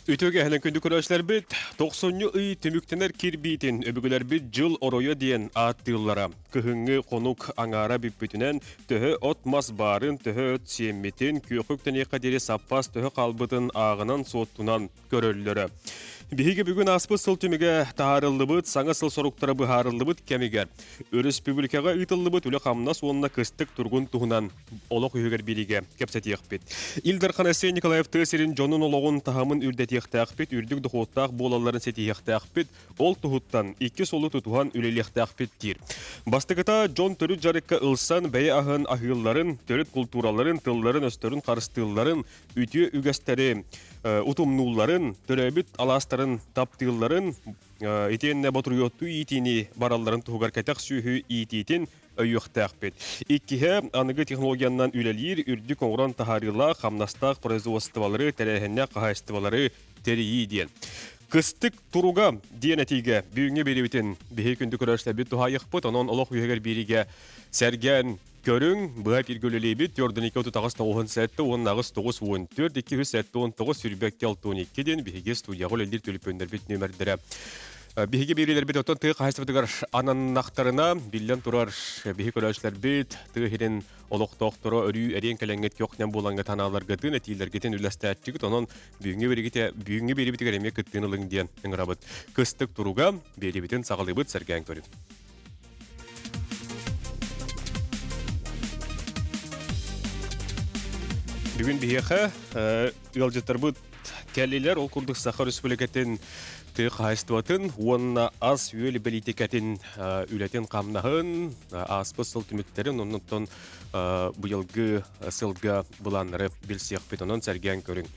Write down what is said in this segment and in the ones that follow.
Үтүө күндү көрөөччүлэрбит, тохсунньу ый түмүктэнэр кирбиитин өбүгэлэрбит дьыл оройо диэн ааттыыллара. Кыһыҥҥы хонук аҥаара бүппүтүнэн төһө от-мас баарын, төһө от сиэммитин, күөхүк тэниэххэ диэри саппаас төһө хаалбытын ааҕынан-суоттунан көрөллөрө. Биһиги бүгүн ааспыт сыл түмүгэ таһаарыллыбыт, саҥа сыл соруктара быһаарыллыбыт кэмигэр өрөспүүбүлүкэҕэ ыытыллыбыт үлэ-хамнас уонна кыстык туругун туһунан олох үһүгэр биэриигэ кэпсэтиэхпит. Ил Дархан Айсен Николаев тыа сирин дьонун олоҕун таһымын үрдэтиэхтээхпит, үрдүк дохуоттаах буолалларын ситиһиэхтээхпит, ол туһуттан икки суолу тутуһан үлэлиэхтээхпит диир. Бастакыта дьон төрүт дьарыкка ылсан бэйэ аһын аһыылларын, төрүт култуураларын, тылларын-өстөрүн харыстыылларын, үтүө үгэстэри утумнуулларын, төрөөбүт алаастарын таптыылларын, итиэннэ ботуруйуоттуу иитиини баралларын туһугар кэтэх сүөһү иитиитин өйүөхтээхпит. Иккиһэ, аныгы технологиянан үлэлиир, үрдүк оҥорон таһаарыылаах, хамнастаах производстволары, тэрээһиннээх хаһаайыстыбалары тэрийии диэн. Кыстык туруга диэн этиигэ бүгүҥҥү биэриибитин биһиги күндү көрөөччүлэрбит туһаайыахпыт. Онон олох үөһүгэр биэриигэ сэргээн көрүҥ, быһа эфиргэ үлэлиибит. Төрдүн 238 97 уонна 8 9 14 279 22 62 диэн биһиги студияҕа үлэлиир түлүпүөннэрбит нүөмэрдэрэ. Биһиги биэриилэрбит оттон тыа хаһаайыстыбатыгар ананнахтарына, биллэн турар, биһи көрөөччүлэрбит тыа сирин олохтоохторо өрүү эриэн кэлэҥҥит көхнөн буолаҥҥыт санааларгытын, этиилэргитин үллэстээччигит. Онон бүгүҥҥү биэригитэ бүгүҥҥү биэрибитигэр эмиэ кыттыыны ылыҥ диэн ыҥырабыт. Кыстык туруга биэрибитин саҕалыыбыт, сэргээн көрүҥ. Бүгүн биһиэхэ ыалдьыттарбыт кэллилэр. Ол курдук Саха Республикатын тыа хаһаайыстыбатын уонна ас-үөл бэлиитикэтин үлэтин-хамнаһын, ааспыт сыл түмүктэрин, оннуттан быйылгы сылга былааннары билсиэхпит. Онон сэргээн көрүҥ.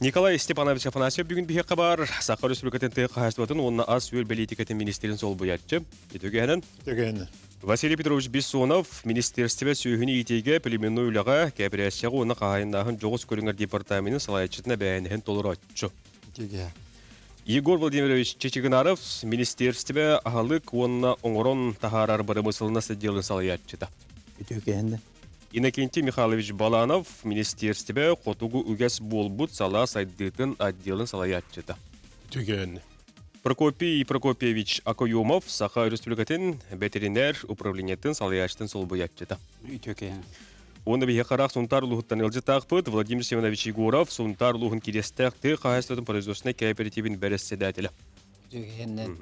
Николай Степанович Афанасьев бүгүн биһиэхэ баар Саха Республикатын тыа хаһаайыстыбатын уонна ас-үөл бэлиитикэтин министрин солбуйааччы. Үтүгэһинэн. Үтүгэһинэн. Василий Петрович Бессонов министерство сүөһүнү иитиигэ племенной үлэҕэ, кээпэрээссийэҕэ уонна хаһаайыннааһын дьоҕус көрүҥэр департаменын салайааччытын эбээһинэһин толорооччу. Үтүгэ. Егор Владимирович Чичигинаров министерство аһылык уонна оҥорон таһаарар бырамыысыланнас отделын салайааччыта. Үтүөкэһиннэ. Иннокентий Михайлович Баланов министерство хотугу үгэс буолбут салаа сайдыытын отделын салайааччыта. Үтүгэн. Прокопий Прокопьевич Акоюмов Саха Республикатын ветеринар управлениетын салайааччытын солбуйааччыта. Үтүөкэһин. Уонна биһиэхэ ыраах Сунтаар улууһуттан ыалдьыттаахпыт Владимир Семенович Егоров, Сунтаар улууһун Кириэстээх тыа хаһаайыстыбатын производственнай кооперативин бэрэссэдээтэлэ. Үтүөкэһиннэн.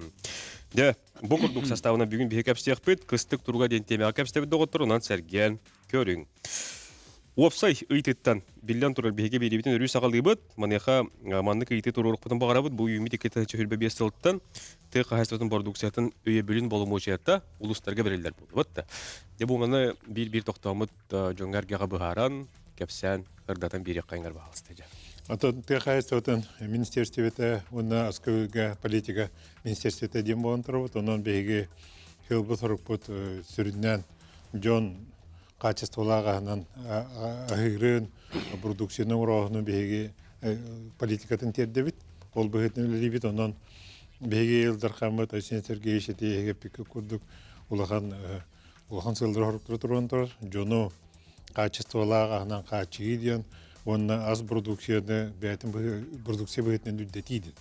Дьэ, бу курдук составынан бүгүн биһи кэпсиэхпит. Кыстык туруга диэн тиэмэҕэ кэпсэбит доҕоттор, онон сэргээн көрүҥ. Уопсай ыйытыттан биллэн турар биһиги биэриибитин өрүү саҕалыыбыт. Маныаха маннык ыйытыы туруорукпутун баҕарабыт. Бу үүммүт 2025 сылтан тыа хаһаайыстыбатын бородууксуйатын өйөбүлүн боломуочуйата улуустарга бэриллэр буолбут да. Дьэ бу маны биир-биир тохтооммут дьоҥҥо эргэҕэ быһааран, кэпсээн, ырдатан биэриэххэ иҥэр баҕаласта дьэ. Атын тыа хаһаайыстыбатын министерствота уонна аскыга политика министерствота диэн буолан турабыт. Онон биһиги сыалбыт сорукпут сүрүннээн дьон хаачыстыбалаах аһынан аһыырын, продукцияны оҥорооһуну биһиги политикатын тиэрдэбит. Ол быһыытынан үлэлиибит. Онон биһиги Ил Дархаммыт Айсен Сергеевич этиэһигэ курдук улахан улахан сыаллары хоруктара туран турар. Дьону хаачыстыбалаах аһынан хааччыйыы диэн уонна ас продукцияны бэйэтин продукция быһыытынан үрдэтии диэн.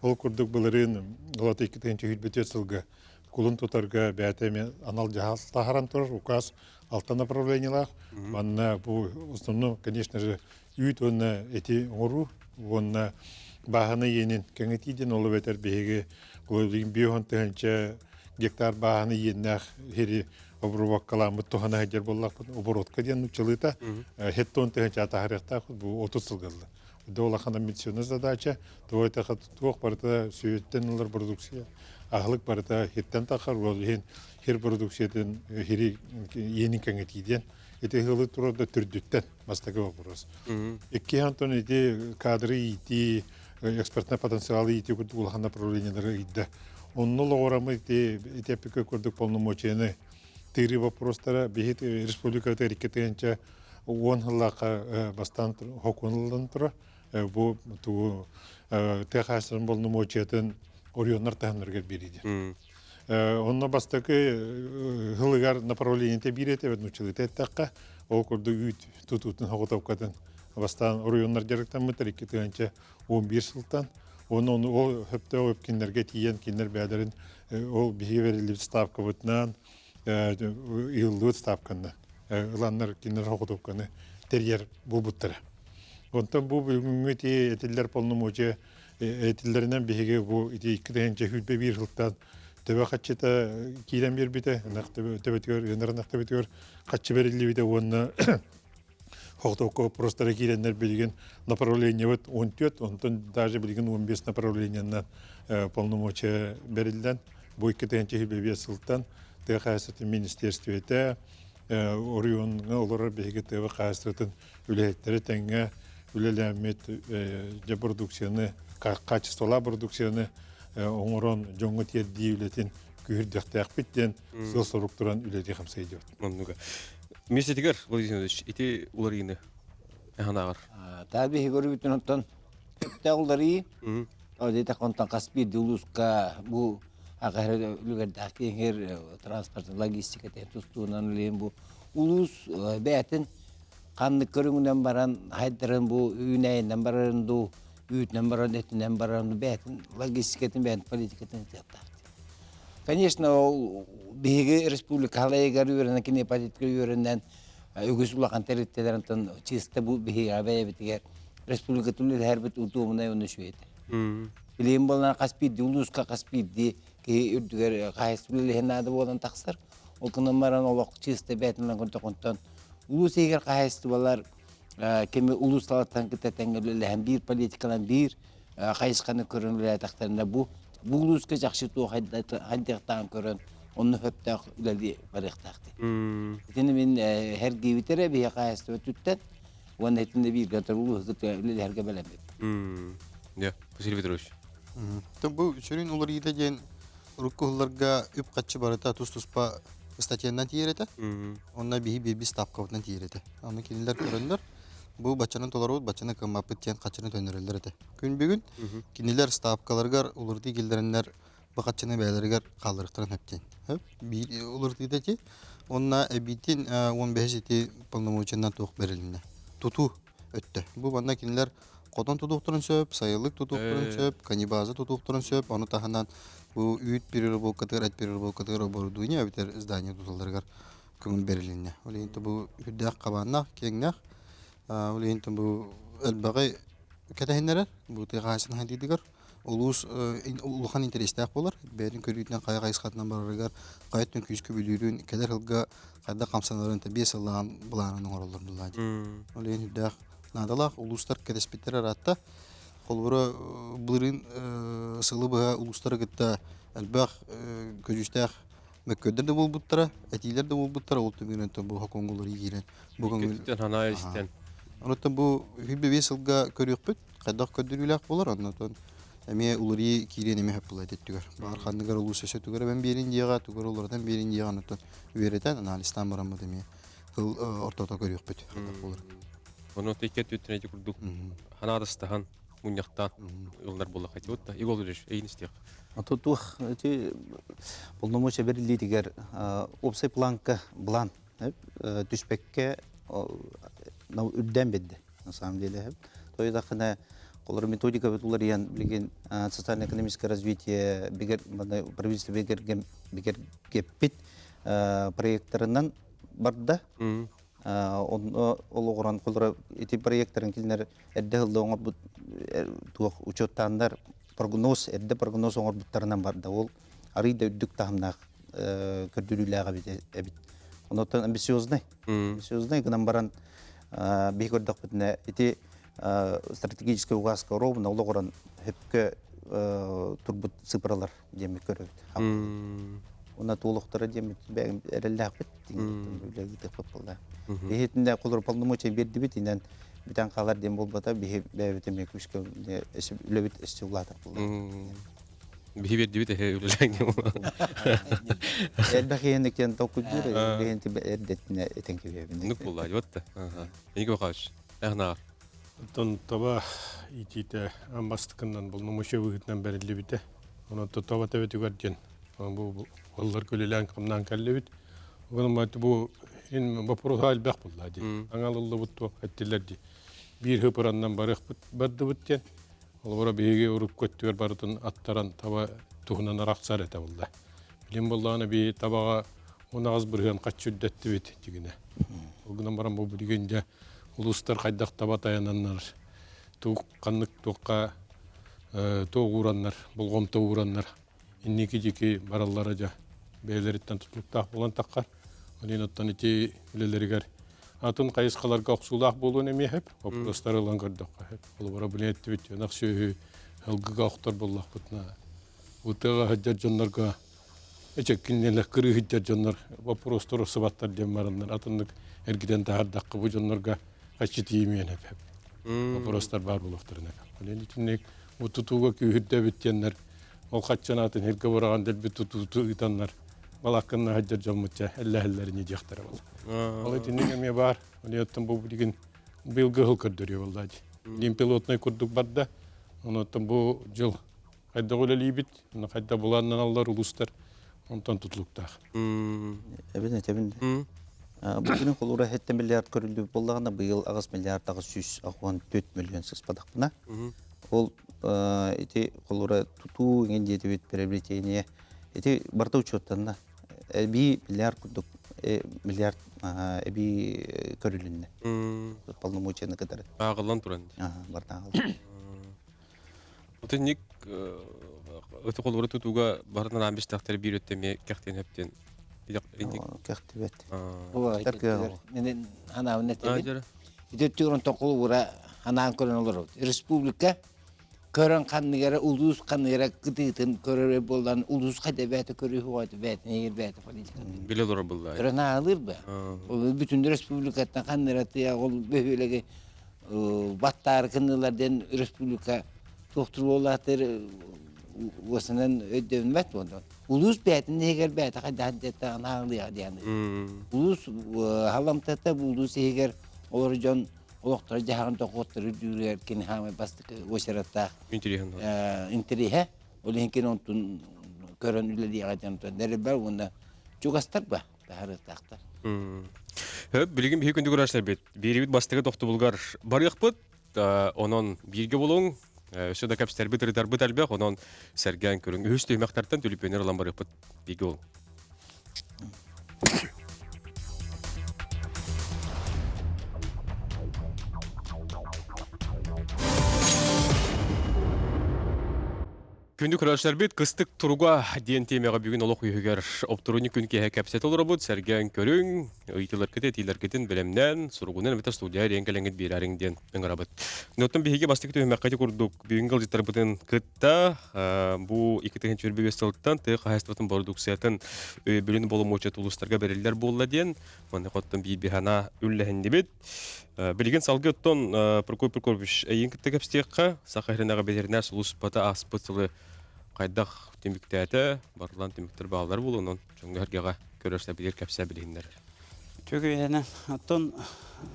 Ол курдук былырыын Олото 2024 сылга кулун тутарга бэйэтэ эмиэ анал дьаһал таһааран турар указ алта направлениелаах. Манна бу основном, конечно же, үүт уонна эти оҥоруу уонна бааһына иэнин кэҥэтии диэн ол эбэтэр биһиги биэс тыһыынча гектар бааһына иэннээх сири обрубоккаламмыт туһана сылдьар буоллахпыт оборотка диэн нууччалыыта хеттон тыһыынча таһаарыахтаахпыт бу 30 сылгалла. До улахан амбициозная задача, то это туох барыта сүйөттен ылар продукция, аһылык барыта хиттен тахар, ол иһин хир продукциятын хири иэнин кэҥэтиидиэн ити ыһылы турар да түрдүттэн бастакы вопрос. Икки антон ити кадры иитии, экспортный потенциалы иитии курдук улахан направлениелары ыйда. Онно лоҕорамы ити ити эппикэ курдук полномочияны тыырыы вопростара биһи республиката икки тыһыынча уон сыллаахха бастаан хокуон ылыллан турар. Бу тугу тыа хаһаайыстыбатын болномуочуйатын оройуоннар таһымнарыгар биэрииди. Онно бастакы сылыгар направлениета биир этэ, нууччалыыта эттэххэ, ол курдук үүт тутуутун хоҕотовкатын Бастаан оройуоннар дьарыктаммыттар 2011 сылтан. Оны ону ол хөптөөх үп кинилэргэ тиийэн кинилэр бэйэлэрин ол биһиги бэриллибит ставкабытынан ыйыллыбыт ставканан ыланнар кинилэр соҕотуопканы тэрийэр буолбуттара. Онтон бу бүгүҥҥү ити этиллэр полномочия этиллэринэн биһиги бу ити 2021 сылтан төбө хаччыта киирэн биэрбитэ, ынах төбөтүгэр, ыанар ынах төбөтүгэр хаччы бэриллибитэ уонна Хохтокко вопростара киирэннэр билигин направлениебыт 14, онтон даже билигин 15 направлениеннан полномочия бэриллэн, бу 2025 сылтан тыа хаһаайыстыбатын министерствиэтэ оройуоҥҥа олорор биһиги тыа хаһаайыстыбатын үлэһиттэрэ тэҥҥэ үлэлээммит дьэ продукцияны, качестволаах продукцияны оҥорон дьоҥҥо тиэрдии үлэтин күүһүрдүөхтээхпит диэн сыал-сорук туран үлэлии хамсайдыбыт. Оннуга. Миэстэтигэр, Владимир Владимирович, ити уларыйыыны аһанааҕар. Таа биһи көрүүтүн оттон сөптөөх уларыйыы. Ол онтон хас биирдии улууска бу аҕа үлүгэрдээх киэҥэр транспорт логистика тустуунан үлэһин бу улуус бэйэтин ханнык көрүҥүнэн баран хайдарын бу үүнээйинэн барарын дуу үүтүнэн баран этинэн баран бэйэтин логистикатын бэйэтин политикатын тыаттаах. Конечно, ол биһиги республика халайыгар үөрэнэн, кини политика үөрэнэн үгүс улахан тэрилтэлэринтэн чисто бу биһиги бэйэбитигэр республикатын үлэһэрбит удобнай уонна үчүгэй этэ. Билигин буолан хас биирдии улууска хас биирдии киһи үрдүгэр хаһайыстыба үлэһин наада буолан тахсар. Ол гынан баран олох чисто бэйэтинэн көрдөхүнтэн улуус иһигэр хаһайыстыбалар кими улуус талаттан кытта тэҥҥэ үлэлэһэн биир политикалан биир хайысханы көрөн үлэлээтэхтэринэ бу бу улууска чахчы туох хайдыахтааҕын көрөн онно сөптөөх үлэлии барыахтаахтый. Итини мин эргийбит эрэ биһиэхэ хаһаайыстыба түттэн уонна итиннэ бииргэ улууһу кытта үлэлэһэргэ бэлэммит. Дьэ, Василий Петрович. Бу сүрүн уларыйыыта диэн урукку сылларга үп-харчы барыта тус-туспа ыстатыйанан тиийэр этэ. Онно биһи биирбит ставкабытынан тиийэр этэ. Аны кинилэр көрөннөр, бу баччаны толоробут, баччаны кыаммаппыт диэн хаччыны төннөрөллөр этэ. Күн бүгүн кинилэр ставкаларыгар уларытыы киллэрэннэр бу хаччыны бэйэлэригэр хаалларыахтарын сөп диэн. Сөп. Биир уларытыыта ити. Онно эбиитин 15 ити полномочиянан туох бэрилиннэ. Тутуу өттө. Бу манна кинилэр хотон тутуохтарын сөп, сайылык тутуохтарын сөп, канибаза тутуохтарын сөп, ону таһынан бу үүт переработкатыгар, эт переработкатыгар оборудование эбэтэр здание туталларыгар көҥүл бэрилиннэ. Ол иһин бу үрдээх хабааннаах, киэҥнээх, ол иһин бу элбэҕи кэтэһиннэрэр, бу тыа хаһаайыстыбатын хайдыытыгар улуус улахан интэриэстээх буолар. Бэйэтин көрүүтүнэн хайа хайысхатынан барарыгар, хайа өттүн күүскэ бүлүүрүн, кэлэр сылга хайдах хамсанарын биэс сыллаан былаанын оҥороллор буллаа дии. Ол иһин үрдээх наадалаах улуустар кэтэспиттэр ыраатта. Холобура, былырыын сылы быһа улуустары кытта элбэх көдьүүстээх мөккүөрдэр да буолбуттара, этиилэр да буолбуттара, ол түмүгүнэн бу хокуоҥҥулары киирэн бу көҥүл санаа истэн. Онуттан бу 25 сылга көрүөхпүт, хайдах көрдөрүүлээх буолар, оннотон эмиэ уларыы киириэн эмиэ хөп буолар өттүгэр. Баар ханныгар улуус өссө тугар эбэн биэрин диэҕэ, тугар уларытан биэрин диэҕэ, оннотон үөрэтэн, анализтаан бараммыт эмиэ тыл ортото көрүөхпүт хайдах буолар. Ону тикке түттүн эти курдук ханаадыстаһан мунньахтаан ылынар буоллахха вот Егор Владимирович, эйин истиэх. Ото туох эти полномочия бериллиитигэр уопсай планка план түспэккэ үрдээн биэрдэ на самом деле. Тойдахына колор методика уларыйан билигин социально-экономическое развитие бигер правительство бигерген бигергеппит проекттарынан барда. Онно олоҕуран холоро ити проекттарын кинилэр эрдэ сылда оҥорбут туох учуоттааннар прогноз эрдэ прогноз оҥорбуттарынан барда. Ол арыый да үрдүк таһымнаах көрдөрүүлээх эбит эбит. Онуттан амбициознай. Амбициознай гынан баран биһи көрдөхпүтүнэ ити стратегическай угааска ровно олоҕуран хөпкө турбут цифралар диэммит көрөбүт. Уна туолуктара диэммит эрэллээхпит үлэлиитеппит буолла. Биһитинде колор полномочия бердибит инен бүтэн хаалар диэн буолбата биһи бэйэбит эмиэ күүскэ үлэбит өссө улаатар буолла. Биһи бердибит эһэ үлэлээн Элбэх иһинниктен толкуйдуур биһинти эрдеттине этен кебебин. Нук буолла, вот та. Эниге бакаш. Эхнаар. Оттон таба иитиитэ аан бастакыннан полномочия быһыытынан бэриллибитэ. Онон таба төбөтүгэр диэн бу уоллар үлэлээн-хамнаан кэллибит. Онон бу ин боппуруоһа элбэх буолла дии. Аҥалыллыбыт туох эттилэр дии. Биир хыпыраннан барыахпыт бардыбыт диэн. Олобура биһиги урукку өттүгэр барытын аттаран таба туһунан арахсар этэ буолла. Билин буоллаҕына биһи табаҕа 18% хаччы үрдэттибит дьигинэ. Ол гынан баран бу билигин дьэ улуустар хайдах таба тайананнар туох ханнык туохха туох уураннар болҕомто уураннар инники дьики бараллара дьэ бэйэлэриттэн тутулуктаах буолан таххар. Онон оттон ити үлэлэригэр атын хайысхаларга охсуулаах буолуон эмиэ сөп. Вопростары ылан көрдөххө сөп. Холобура били эттибит ынах сүөһү ылгыга охтор буоллахпытына утыаҕа сылдьар дьоннорго эчэккиннэлэр кырыы сылдьар дьоннор вопростар охсубаттар диэн бараннар атыннык эргитэн таһаардахха бу дьоннорго хаччы тиийимиэн сөп. Вопростар баар буолуохтарын сөп. Онон итинник бу тутууга күүһүрдэбит диэннэр ол хаччанаатын сиргэ быраҕан дэлби тутууту ыытаннар балаакканна сылдьар дьоммутча эллэһэллэрин диэхтэрэ буолла. Ол итинник эмиэ баар. Оттон бу билигин быйылгы сыл көрдөрүө буолла дии. Билигин пилотнай курдук барда. Онон бу дьыл хайдах үлэлиибит, хайдах былааннаналлар улуустар онтон тутулуктаах. Эбин этэбин. Бу күнүн холуура 7 миллиард көрүллүбүт буоллаҕына, быйыл 8 миллиард 814 миллион сыспатахпына. Ол ити холуура тутуу иҥин диэтибит приобретение ити барыта учуоттанна. Эбии миллиард курдук миллиард эбии көрүлүннэ. Полномочияны кытары. Ааҕыллан туран. Барыта ааҕыллан. Итинник ыты холобура тутууга барытын аан бистахтар биир өттө эмиэ кэхтиэн сөптүөн. Кэхтибэт. Анаабын этэбин. Ити өттүгэр онтон холобура анаан көрөн олоробут. Республика көрөн ханныгара улуус ханныгара кытыытын көрөр буолан улуус хайда бэйэтэ көрүү бэйэтин эгер бэйэтэ политика. Биле олорор булла. Көрөн аалыр ба. Ол бүтүн республикаттан ханныра тыа ол бөһүөлэги баттаары кыннылар диэн республика туохтур буолаатыр уосанан өйдөммөт буолла. Улуус бэйэтин иһигэр бэйэтэ хайдаах диэтэҕин аалыаҕа диэн. Улуус халамтата бу улуус иһигэр олор дьон олохторо дьаһаҕын дохуоттары үрдүүрүгэр кини хаамай бастакы уочараттаах интэриэһэ. Ол иһин кини онтун көрөн үлэлиэҕэ диэн эрэлбэр уонна чугастар ба таһарыахтаахтар. Хөп, билигин биһи күндү көрөөччүлэрбит. Биирибит бастакы тохтобулгар барыахпыт. Онон бииргэ булуҥ. Өссө да кэпсэтэрбит, ырытарбыт элбэх. Онон сэргээн көрүҥ. Үһүс түһүмэхтэртэн түлүпүөннэр ылан барыахпыт. Бииргэ булуҥ. Күндү көрөөччүлэрбит, кыстык туруга диэн тиэмэҕэ бүгүн олох үһүгэр оптуруунньук күн киэһэ кэпсэтэ олоробут. Сэргээн көрүҥ, ыйытыыларгыт, этиилэргитин бэлэмнээн, суругунан эбэтэр студия эрийэн кэлэҥҥит биэрэриҥ диэн ыҥырабыт. Оттон биһиги бастакы түһүмэххэ ити курдук бүгүҥҥү ыалдьыттарбытын кытта бу 2025 сылтан тыа хаһаайыстыбатын бородууксуйатын өйөбүлүн боломуочуйата улуустарга бэриллэр буолла диэн манна оттон биир биһана үллэһиннибит. Билигин салгыы оттон Прокопий Прокопьевич эйигин кытта кэпсиэххэ, Саха сиринээҕи бэтэринээр сулууспата ааспыт сылы хайдах түмүктээтэ, барылан түмүктэр бааллар буолуонун дьоҥҥо-сэргэҕэ көрөр сэбилиир кэпсээ билиһиннэрэр. Үтүө Оттон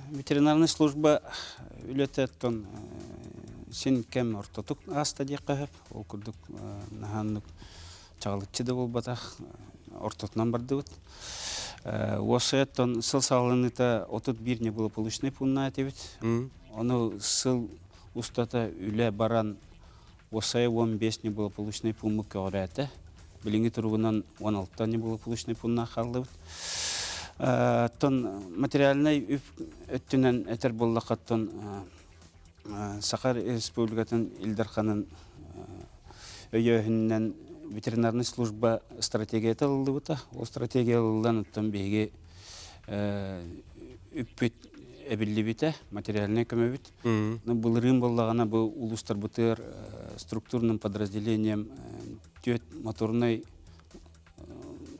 ветеринарнай служба үлэтэ оттон син кэм ортотук ааста диэххэ сөп. Ол курдук наһааннык чаҕылыччы да буолбатах ортотунан бардыбыт. Уоссайаттан сыл саҕаланыыта 31 неблагополучный пунна этибит. Ону сыл устата үлэ баран уоссайа 15 неблагополучный пууммут көҕүрээтэ. Билиҥҥи туругунан 16 неблагополучный пууннаах хааллыбыт. Оттон материальнай үп өттүнэн этэр буоллахха, оттон Саха Республикатын Ил Дарханын өйөөһүнүнэн ветеринарнай служба стратегията ылыллыбыта. Ол стратегия ылыллан оттон биһиги үппүт эбиллибитэ, материальнай көмөбүт. Былырыын буоллаҕына бу улуустарбытыгар структурным подразделением түөрт моторнай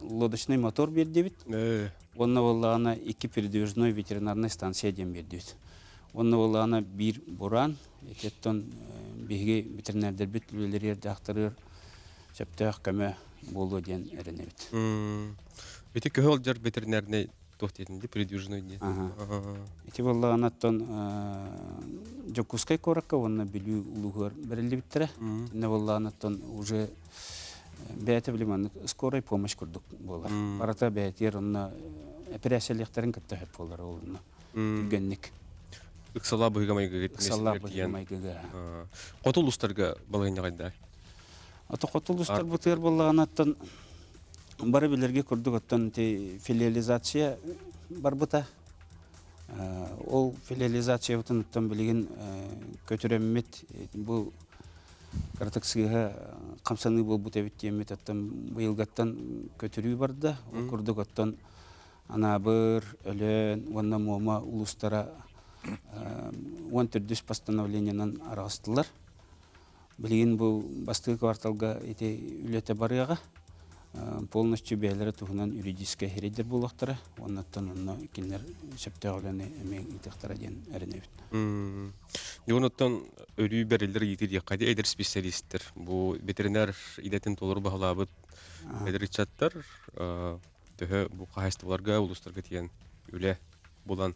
лодочный мотор биэрдибит. Уонна буоллаҕына икки передвижной ветеринарнай станция диэн биэрдибит. Уонна буоллаҕына биир бураан, ититтэн биһиги ветеринардарбыт үлэлэригэр дьахтарыгар сөптөөх көмө буолуо диэн эрэнэбит. Ити көһө сылдьар ветеринарнай туох диэтин передвижной диэн. Ити буоллаҕына оттон Дьокуускай куоракка уонна Бүлүү улууһугар бэриллибиттэрэ. Итиннэ буоллаҕына оттон уже бэйэтэ били маннык скорай помощь курдук буолар. Барыта бэйэтигэр онно эпэрээссийэлиэхтэрин кытта сөп буолар ол онно түргэнник. Ыксалаа быһыыга майгыга Ыксаллаах быһыыга майгыга. Хоту улуустарга балаһыанньа хайдах? Ото хоту улуустар бытыар буоллаҕынаттан бары билэргэ курдук оттон ити филиализация барбыта. Ол филиализациябытын оттон билигин көтүрэммит бу кыратык сыыһа хамсаныы буолбут эбит диэммит оттон быйылгаттан көтүрүү барда. Ол курдук оттон Анаабыр, Өлөөн уонна Муома улуустара 14 постановлениенан араҕыстылар. Билигин бу бастакы кварталга ити үлэтэ барыаҕа. Полностью бэйэлэрэ туһунан юридическай сирэйдэр буолуохтара. Уоннаттан онно кинилэр сөптөөх үлэни эмиэ ыытыахтара диэн эрэнэбит. Дьон өрүү бэриллэр ыйытыы диэххэ эдэр специалистэр бу ветеринар идэтин толору баһылаабыт эдэр ыччаттар төһө бу хаһаайыстыбаларга улуустарга тиийэн үлэ булан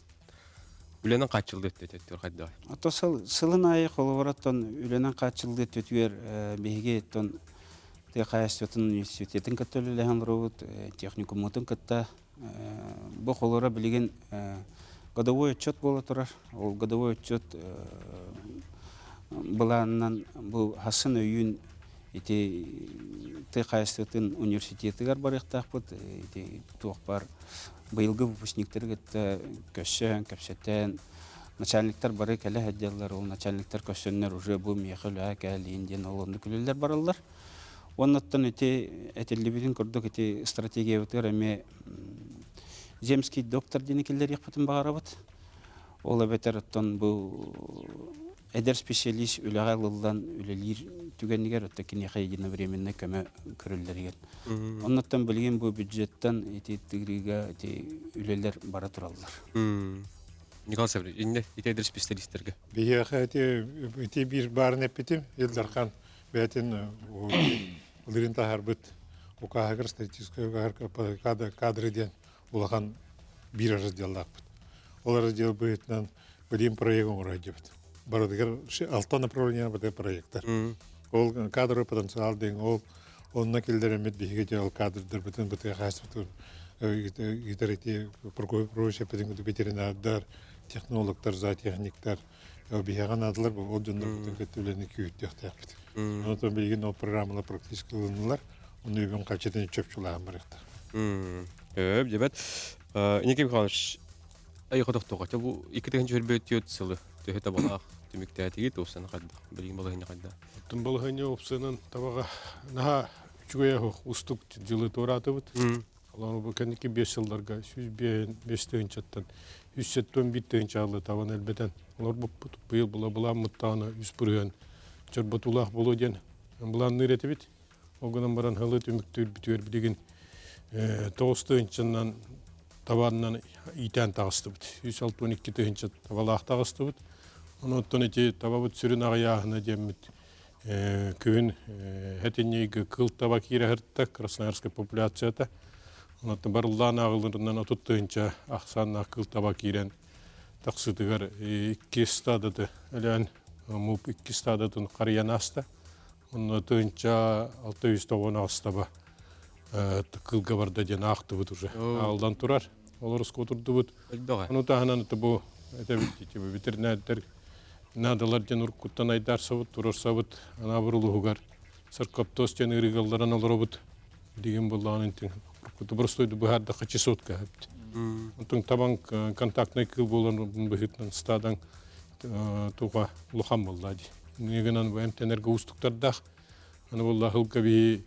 үлэнэн хааччыллыы өттө хайдах? Ото сылын аайы холобур оттон үлэнэн хааччыллыы өттүтүгэр биһиги оттон тыа хаһаайыстыбатын университетын кытта үлэлэһэн олоробут, техникуммутун кытта. Бу холобура билигин годовой отчет буола турар. Ол годовой отчет былаанынан бу хасын өйүүн ити тыа хаһаайыстыбатын университетыгар барыахтаахпыт. Ити туох бар быйылгы выпускниктары кытта көрсөн, кэпсэтэн, начальниктар бары кэлэ сылдьаллар. Ол начальниктар көрсөннөр уже бу миэхэ үлэҕэ кээлиин диэн ол оннук үлэлэр бараллар. Оннуттан ити этиллибитин курдук ити стратегиябытыгар эмиэ земский доктор диэни киллэриэхпитин баҕарабыт. Ол эбэтэр оттон бу эдэр специалист үлэҕэ ылыллан үлэлиир түгэнигэр оттон киниэхэ единовременный көмө көрүллэригэр. Оннуттан билигин бу бюджеттан ити тыырыыга ити үлэлэр бара тураллар. Николай Савельевич, инне ити эдэр специалистерге. Биһиэхэ ити ити биир баарын эппитим Ил Дархан бэйэтин былырыын таһаарбыт укааһыгар статистическай укааһыгар кадры диэн улахан биир разделлаахпыт. Ол раздел быһыытынан билим проект оҥоро сылдьыбыт. Барытыгар алта направление бары проекттар. Ол кадровый потенциал диэн ол онно киллэреммит биһиги дьэ ол кадрдарбытын бытыга хаачыстыбытын ыытар ити прочее ветеринардар, технологтар, зоотехниктар биһиэхэ наадалар бу ол дьоннорбутун кытта үлэни күүһүрдүөхтээхпит. Онтон билигин ол программалар практически ылыннылар. Ону үбүн хаччытын чопчулаан барыахтар. Өп, дебет. Никита Михайлович, айы хотохтоҕо бу 2024 сылы төһө табалаах түмүктээтиги туохсаны хайдах билигин балаһыанньа хайдах? Оттон балаһыанньа опсуонан табаҕа наһаа үчүгэй устук дьылы туораатыбыт. Олору бу кэнники 5 сылларга 105 тыһыынчаттан 371 тыһыынчаалыы табан элбэтэн олорбуппут. Быйыл була былааммыттаҕына 3% чорботуулаах буолуо диэн былаанныыр этибит. Ол гынан баран һылы түмүктүүрбүтүгэр билигин 9 тыһыынчанан табанынан иитэн таҕыстыбыт. 162 тыһыынча табалаах таҕыстыбыт. Онон ити табабыт сүрүн аҕыйааһына диэммит күһүн этинньигэ кыл таба киирэ сырытта Красноярскай популяцията. Онон барыллаан ааҕылларынан 30 тыһыынча ахсааннаах кыл таба киирэн тахсыытыгар икки стадаты өлөөн муп икки стадатын харыйан ааста. Онно тыһыынча 698 таба кылга барда диэн аахтыбыт уже. Аалдан турар. Олор отурдубут. Ону таһынан бу этэбит ветеринардар наадалар диэн уруккуттан айдаарсабыт, турарсабыт Анаабыр улууһугар саркоптоз диэн ыарыыгалларан олоробут. Билигин буоллаҕына интин уруккуту простойду быһаардахха чесотка эбит. Онтон табан контактный кыыл буолан быһыытынан стадан туга улахан буолла дии. Инньэ бу эмтэнэргэ уустуктардаах. Аны буолла сылга биһи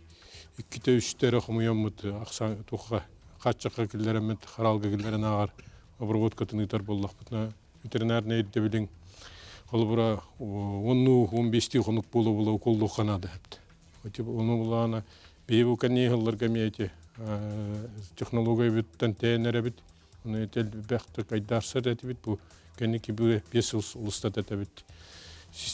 иккитэ үстэ эрэ хомуйаммыт ахсаан туха хааччахха киллэрэммит хараалга киллэрэн ааҕар обработкатын ыытар буоллахпытына ветеринарнай ирдэбилиҥ холобура уоннуу 15-тии хонук буола-буола уколлуохха наада эбит. Ону булаана биһи бу кэннии сылларга эмиэ ити технологиябыттан тэйэн эрэбит. Ону ити элбэхтик айдаарсар этибит. Бу кэнники биэс сыл устата этэбит.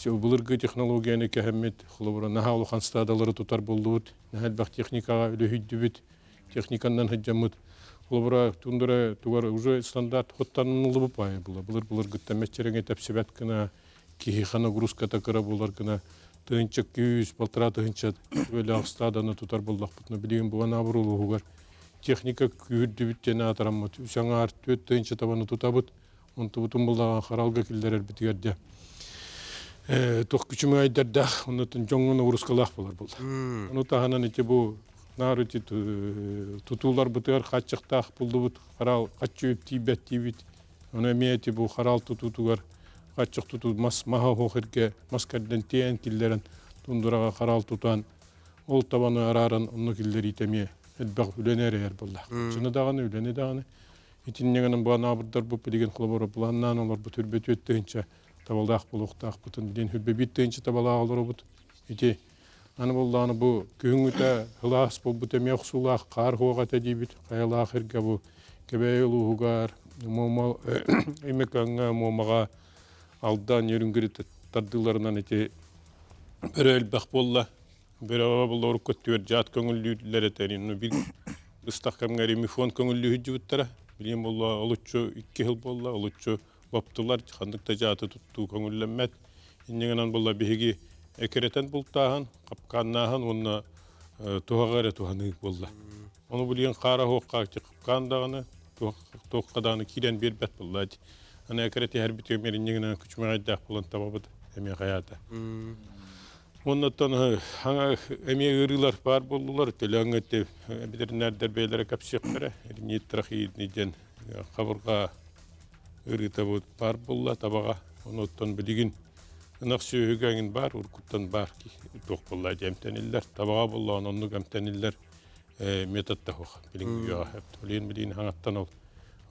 Былыргы технологияны кэһэммит, холобура наһаа улахан стадалары тутар буоллубут, наһаа элбэх техникаҕа үлүһүйдүбүт. Техниканнан сылдьаммыт холобура тундра тугар уже стандарт хоттаныллыбыт баайы була былыр былыргыттан мэччирэҥэ тэпсибэт гына киһиэхэ нагрузката кыра буолар гына тыһыынча күүс полтора тыһыынча өлөөх стаданы тутар буоллахпытына билигин бу Анаабыр улууһугар техника күүһүрдүбүт диэн аатыраммыт үс аҥаар түөрт тыһыынча табаны тутабыт. Онтубутун буллаҕа харалга киллэрэрбитигэр дьэ туох күчүмэйдэрдээх, оннуттан дьоҥҥо ноҕуруускалаах буолар буолла. Ону таһынан ити бу наар ити тутууларбытыгар хааччахтаах буллубут, хараал хаччы үп тиийбэт диибит. Ону эмиэ ити бу хараал тутуутугар хааччах тутуу мас маһа оһох иргэ мас кэрдэн тиэйэн киллэрэн тундураҕа хараал тутан ол табаны арааран онно киллэриитэ эмиэ элбэх үлэни эрэйэр буолла. Чыны даҕаны, үлэни даҕаны. Итиннэ гынан бу билигин холобура планнаан олорбут үрбөтүөт тыһынча табалаах буолуохтаахпытын диэн хүрбэ тыһынча табалаах олоробут. Ити аны буоллаҕына бу күһүҥҥүтэ сылаас буолбут эмиэ охсуулаах хаар хуоҕа этэ диибит. Хайалаах иргэ бу Кэбээйи улууһугар Муома Өймөкөөҥҥө Муомаҕа Алдан Нерюнгри тардыыларынан ити бөрө элбэх буолла. Бөрөҕө буолла урукку өттүгэр дьаат көҥүллүүллэр этэ. Ну бир быстах кэмҥэ ремифон көҥүллүү сылдьыбыттара. Билигин буолла олуччу икки сыл буолла, олуччу боптулар, ханнык да дьааты туттуу көҥүллэммэт. Инньэ гынан буолла биһиги экирэтэн бултааһын, хапкааннааһын уонна туһаҕа эрэ туһаныы буолла. Ону билигин хаара оһуохха хапкаан даҕаны, туохха даҕаны киирэн биэрбэт буолла. Аны экирэтиһэрбит инньэ гынан күчүмэҕэйдээх буолан табабыт эмиэ хайаата. Оннуттан эмиэ ыарыылар баар буоллулар. Төлөөҥҥө ветеринардар бэйэлэрэ кэпсиэхтэрэ. Нитрохидный диэн хабырҕа ыарыыта баар буолла табаҕа. Онуттан билигин ынах сүөһүгэ эҥин баар, уруккуттан баар туох буолла эмтэниллэр. Табаҕа буоллаҕына оннук эмтэниллэр метод да суох. Билиҥҥи үйэҕэ. Билигин билигин хаҥаттан ол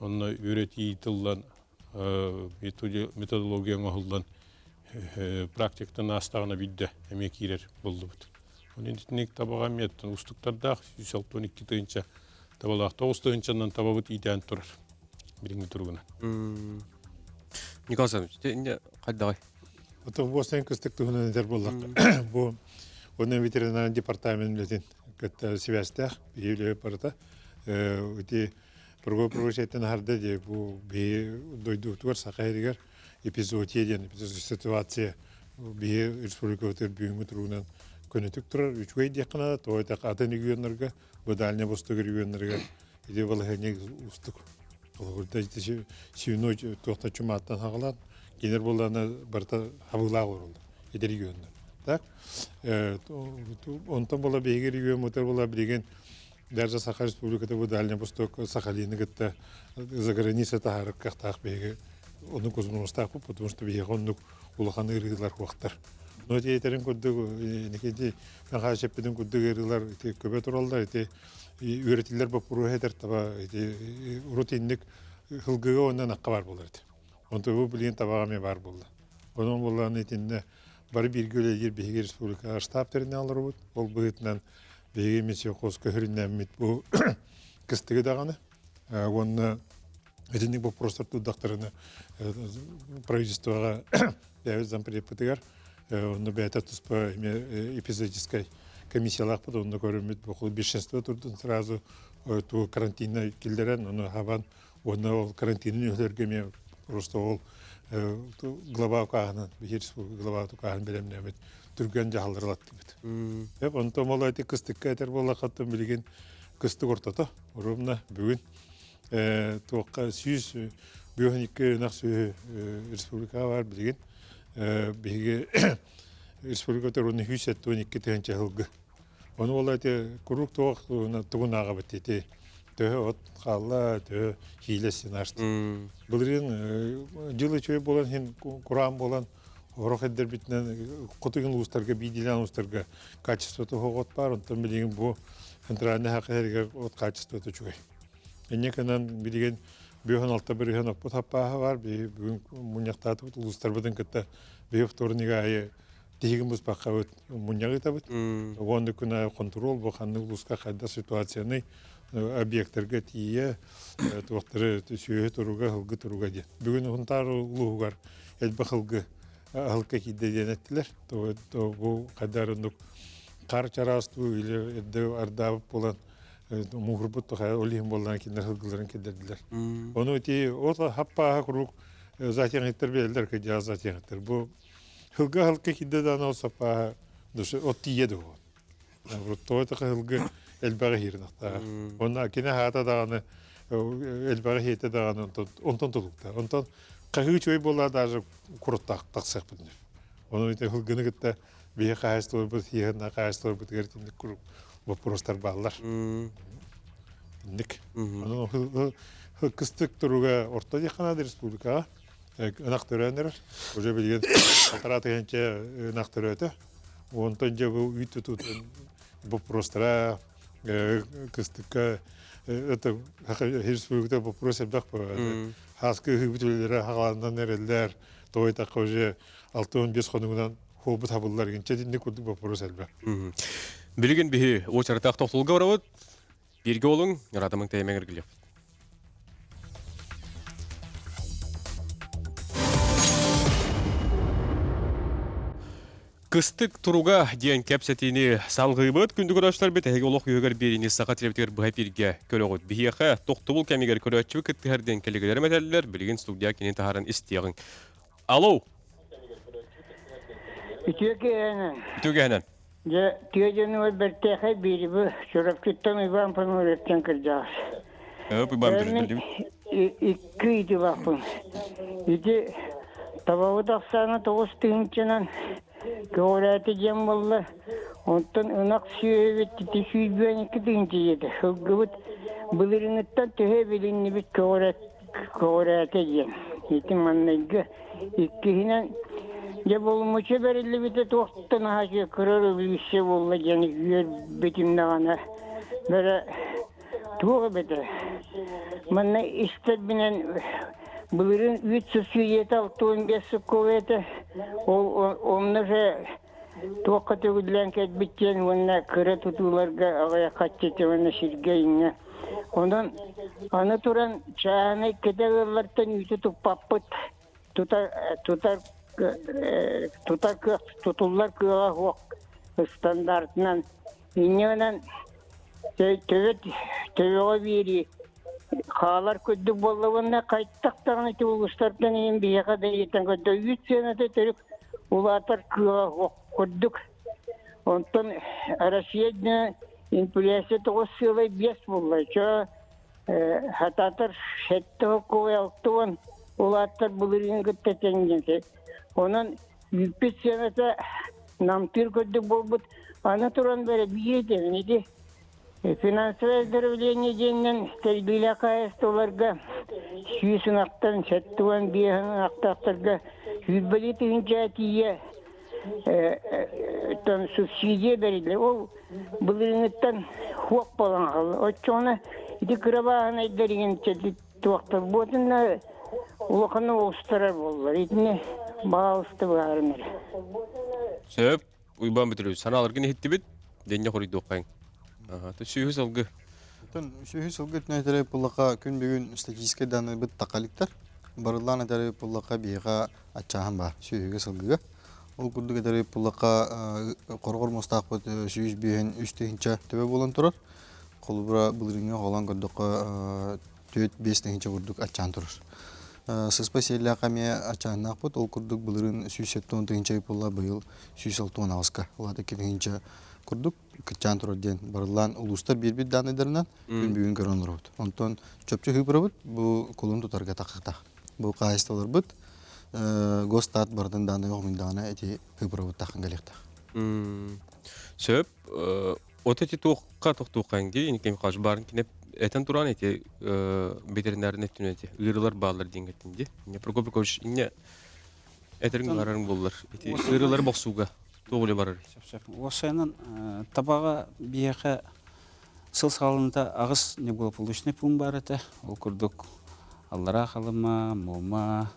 онно үөрэтии тыллан методология оҥоһуллан практиктан аастаҕына биирдэ эмиэ киирэр буоллубут. Онон итинник табаҕа эмиэ устуктардаах 162 тыһыынча табалаах 9 тыһыынчанан табабыт иитээн турар билиҥҥи туругунан. Николай Александрович, инде хайдаҕай? Отон бу сайын кыстык туһунан этэр буоллахха, бу онон ветеринарный департамент үлэтин кытта сибээстээх биһи үлэ барыта. Ити Прого прочайтан аһарда дии бу биһи дойдубутугар Саха сиригэр эпизоотия диэн ситуация биһи республикабытыгар бүгүҥҥү туругунан көнөтүк турар үчүгэй диэххэ наада тоҕо этэх атын регионнарга бу Дальний Восток регионнарыгар ити балаһыанньа уустук холобурда ити свиной туохта чумааттан хаҕалаан кинилэр буоллаҕына барыта хабыылаах олороллор ити регионнар так онтон буола биһиги региоммутугар буола билигин Даже Саха Республиката бу Дальний Восток Сахалины кытта за граница таһаарар кыахтаах биһиги оннук узмунустаахпыт, потому что биһиэхэ оннук улахан ыарыылар хуохтар. Но ити этэрин курдук Никита Михайлович эппитин курдук ыарыылар ити көбө тураллар, ити үөрэтиллэр боппуруоһа этэр таба ити урут инник хылгыга уонна ынахха баар буолар этэ. Онто бу билигин табаҕа эмиэ баар буолла. Онон буоллаҕына итиннэ бары бииргэ үлэлиир биһиги республикаҕа штаб тэринэн олоробут. Ол быһыытынан биһиги Минсельхоз көһөрүннэммит бу кыстыгы даҕаны уонна итинник боппуруостар турдахтарына правительствоҕа бэйэбит зампредпытыгар онно бэйэтэ туспа эмиэ эпизодическай комиссиялаахпыт онно көрүммүт бу большинство турдун сразу ту карантинна киллэрэн ону хабан уонна ол карантинын үлэлэргэ эмиэ просто ол глава укааһынан биһиги республика глава укааһын бэлэмнээбит түргэн дьаһаллары ылаттыбыт. Онтон ол эти кыстыкка этэр буоллаххаттан билигин кыстык ортото ровно бүгүн туохха 152 ынах сүөһү республикаҕа бар билигин биһиги республика уонна 172 тыһыынча сылгы. Ону ол эти куруук туох тугун ааҕабыт ити төһө от хаалла, төһө хиилэ синашты. Былырыын дьыл үчүгэй буолан иһин кураан буолан Орох эрдэрбитинэн хотугун улуустарга биирдиилээн улуустарга качествота суох от баар, онтон билигин бу центральнай хака сиригэр от качествота үчүгэй. Инньэ гынан билигин 56 бырыһыан оппут хаппааһа баар, биһи бүгүн мунньахтаатыбыт улуустарбытын кытта биһи вторник аайы тиһигин быспаккабыт мунньах ыытабыт. Уонна күн аайы контрол бу ханнык улууска хайдах ситуацияны объектарга тиийэ туохтары сүөһү туруга, сылгы туруга диэн. Бүгүн Сунтаар улууһугар элбэх ылгы аһылыкка киирдэ диэн эттилэр. Бу хайдар оннук хаар чараастуу или эрдэ ардаабыт буолан муһурбут ол иһин буоллаан кинилэр сылгыларын киллэрдилэр. Ону ити от хаппааһа куруук затяҥыттар билэллэр кыдьаа затяҥыттар. Бу сылгы аһылыкка киирдэ даҕаны ол саппааһа от тиийэ дуо. Тоҕо сылгы элбэҕи иһиир ынахтааҕар. Онно кини аһаата даҕаны элбэҕи иһиэтэ даҕаны онтон тулукта. Онтон. Хаһыы үчүгэй буолла даже куруттаах тахсыахпыт. Ону ити сылгыны кытта биһи хаһаайыстыбабыт хиэһэннэ хаһаайыстыбабытыгар итинник куруук боппуруостар бааллар. Инник. Ону кыстык туруга орто диэххэ республикаҕа ынах төрөөн эрэр. Уже билигин алтараа тыһыынча ынах төрөөтө. Онтон дьэ бу үүт тутуутун боппуруостара кыстыкка это республиката вопрос элбэх хааскы ыһыыбыт үлэлэрэ хаҕаланан эрэллэр тоҕо этахха уже 65 хонугунан хуобут хабыллар инчэ итинник курдук вопрос элбэх. Билигин биһи уочаратаах тохтолго барабыт. Бииргэ олуҥ, ыраатамаҥ тэйэмэҥ эргилиэхпит. Кыстык туруга диэн кэпсэтиини салгыыбыт. Күндү көрөөччүлэрбит, эһиги олох үөһүгэр биэриини саха телевизорыгар быһа эпииргэ көрөҕүт. Биһиэхэ тохтобул кэмигэр көрөөччү кыттыһар диэн кэлигилэрим этэллэр. Билигин студия кини таһааран истиэҕиҥ. Алло! Үтүө киэһэнэн. Үтүө киэһэнэн. Дьэ, тыа дьонугар бэртээхэй биэри бу Чурапчыттан Иван Пономаревтан кырдьаҕас. Өп, Иван Мин икки ыйытыылаахпын. Ити табабыт ахсаана 9 тыһыынчанан көҕүрээтэ диэн буолла. Онтон ынах сүөһүбүт ити 122 тыһыынча диэтэ. Сылгыбыт былырыыҥҥыттан төһө эбилиннибит көҕүрээтэ диэн. Ити манныйгы. Иккиһинэн, дьэ болумуччу бэриллибитэ туохтан аһачы кыра революция буолла диэн үөрбүтүм даҕаны бэрэ туох эбитэ. Манна истэрбинэн былырыын үүт субсидията 65 суккула этэ. Ол онно же туохха төгүллээн кэлбит диэн уонна кыра тутууларга аҕыйах хаччыта уонна сиргэ иҥҥэ. Онон аны туран чааһынай кэтэх ыаллартан үүтү туппаппыт. Тутар тутар тутар кыах тутуллар кыаҕа суох стандартынан инньэ төбө төбөҕө биэрии хаалар курдук буолла уонна хайтах даҕаны ити улуустартан иһин биһиэхэ да ыйытан көрдө үүт сыаната төрүк улаатар кыаҕа суох курдук. Онтон Россия инфляция 9,5 буолла. Чо хатаатар сэттэ хоккуой 60 улааттар былырыын кытта тэҥнэти. Онон үүппүт сыаната намтыыр курдук буолбут. Аны туран бэрэ биир ити финансовое оздоровление диэнинэн тэриллиилээх хаһаайыстыбаларга 100 ынахтан 75 ынахтаахтарга 120 тыһыынча тиийэ субсидия бэриллэр. Ол былырыыҥҥыттан хуох буолан хаалла. Оччоҕуна ити кыра бааһынайдар игин туохтар буотунна улахан оҕустарар буоллар. Итини баҕалысты быһааран эрэ. Сөп, Уйбаан Бүтүрү, санааларгын иһиттибит, дэнньэ хоруйдуоххайыҥ. Сүөһү сылгы. Оттон сүөһү сылгы өттүнэн этэрэ буоллахха күн бүгүн статистическай данныйбыт тақаликтар. Барыллаан этэрэ буоллахха биһиэхэ аччааһын баар сүөһүгэ сылгыга. Ол курдук этэрэ буоллахха хороҕор муостаахпыт 105 3 тыһыынча төбө буолан турар. Холобура былырыыҥҥы холоон көрдөххө 4-5 тыһыынча курдук аччаан турар. Сыспай сиэллээх эмиэ аччааннаахпыт. Ол курдук былырыын 170 тыһыынча буолла, быйыл 168-ка. Ол аата 2 тыһыынча курдук кыччаан турар диэн барыллаан улуустар биэрбит дааннайдарынан күн бүгүн көрөн олоробут. Онтон чопчу ыһыыбырабыт бу кулун тутарга таххытах. Бу хаһаайыстыбаларбыт Госстат барытын дааннай хомуйдаҕына эти ыһыыбырабыт таххан кэлиэхтээх. Сөп. От эти туохха тохтуоххайын дии, Николай Михайлович баарын кине этэн туран эти ветеринарный өттүнэн эти ыарыылар бааллар диэн кеттин дии. Прокопий Прокопьевич инне этерин барарын боллар. Ити ыарыылары бохсууга туох үлэ барар? Сөп, сөп. Уопсайынан табаҕа биһиэхэ сыл саҕаланыыта аҕыс неблагополучный пуун баар этэ. Ол курдук Аллараа Халыма, Муома,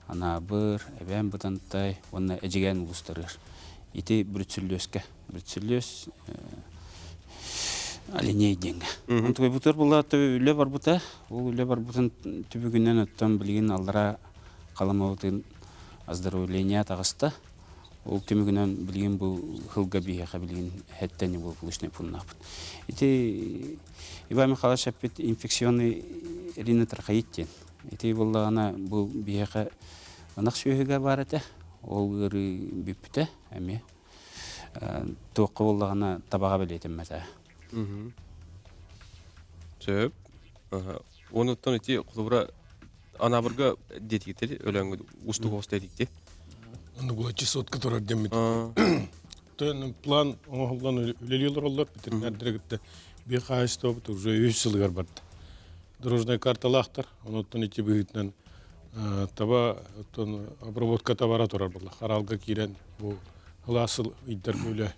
Анаабыр, Эбээн Бытантай уонна Эдьигээн улуустарыгар. Ити Бруцеллезкэ. Бруцеллез оленей диэҥҥэ. Онтукайбытыгар буолла үлэ барбыта. Ол үлэ барбытын түбүгүнэн оттон билигин Аллараа Халымабытын оздоровление таҕыста. Ол түмүгүнэн билигин бу сылга биһиэхэ билигин хэттэн неблагополучный пуннаахпыт. Ити Иван Михайлович эппит инфекционный ринотрахеит диэн. Ити буоллаҕына бу биһиэхэ ынах сүөһүгэ баар этэ. Ол ыарыы бүппүтэ эмиэ. Туохха буоллаҕына табаҕа бэлиэтэммэтэ. Сөп. Онуттан ити холобура. Анаабырга диэтигитери өлөҥҥү устук оҕус диэтигити. Оннугу чесотка турар диэммит. Тön план оҥоһуллан үлэлии олороллор. Ветеринардары кытта биир хаһаайыстыбабыт уже үс сылыгар барда. Дорожнай карталаахтар. Онуттан ити быһыытынан таба оттон обработка табара турар буолла. Хараалга киирэн бу сылаас сыл ыйдарга үлэ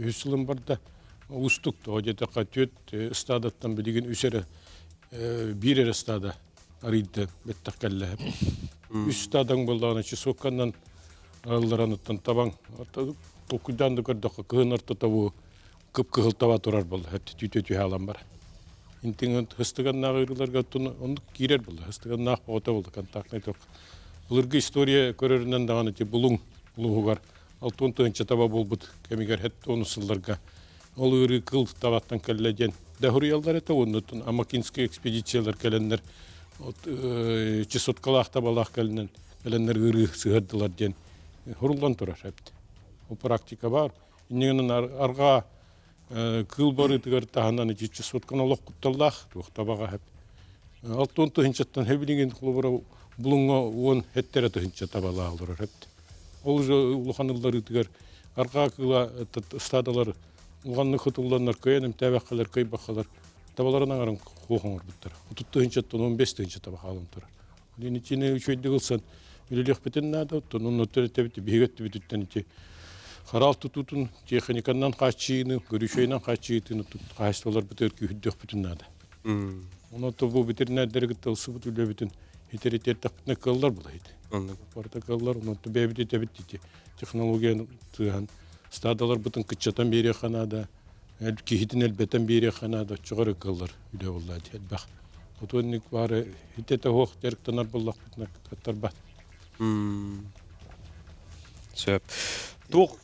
үс сылын барда. Уустук тоҕо диэтэххэ түөрт ыстаадаттан билигин үс эрэ биир эрэ ыстаада арыйда бэттэх кэллэ. Үс ыстаадаҥ буоллаҕына чесотканнан арыллараныттан табаҥ толкуйдаан да көрдөххө кыһын ортото бу кып-кыһыл таба турар буолла түүтэ түһэ алан бар. Интиҥ хыстыганнаах ыарыыларга оннук киирэр буолла. Хыстыганнаах оҕото буолла контактный туох. Былыргы история көрөрүнэн даҕаны ити Булуҥ улууһугар алтан тыһыынча таба буолбут кэмигэр хэт онус сылларга ол ыарыы кыл табаттан кэллэ диэн да суруйаллар этэ уонна Амакинскай экспедициялар кэлэннэр чесоткалаах табалаах кэлинэн кэлэннэр ыарыы сыһыардылар диэн суруллан турар эбит. Ол практика баар. Иннигинэн арҕаа кыыл барыытыгар таһынан ити чесотканы олох кутталлаах туох табаҕа хэп. Алтан тыһынчаттан хэбилигин холобура булуҥҥа уон хэттэрэ тыһынча табалаах олорор эбит. Ол уже улахан ылларыытыгар арҕаа кыыла ыстаадалар улаханнык хытылланнар кыайан эмтээбэххэлэр кыайбаххалар табаларын аҥарын хуох оҥорбуттар. 30 тыһыынчаттан 15 тыһыынча таба хаалан турар. Итини итини үчүгэйдик ылсан үлэлиэхпитин наада. Оттон онно төрөтөбүт биһиги өттүбүтүттэн ити хараал тутуутун техниканан хааччыйыыны, көрүүчэйинэн хааччыйыытын хаһаайыстыбаларбытыгар күүһүрдүөхпүтүн наада. Онон бу ветеринардары кытта ылсыбыт үлэбитин итэритиэртэхпитинэ кыаллар булайт. Барыта кыаллар, онон бэйэбит итэбит ити технологияны тыаһан стадаларбытын кыччатан биэриэххэ наада, киһитин элбэтэн биэриэххэ наада, оччоҕо эрэ кыаллар үлэ буолла элбэх. Отуонник баары итэтэ суох дьарыктанар буоллахпытына кыттарбат. Сөп. Туох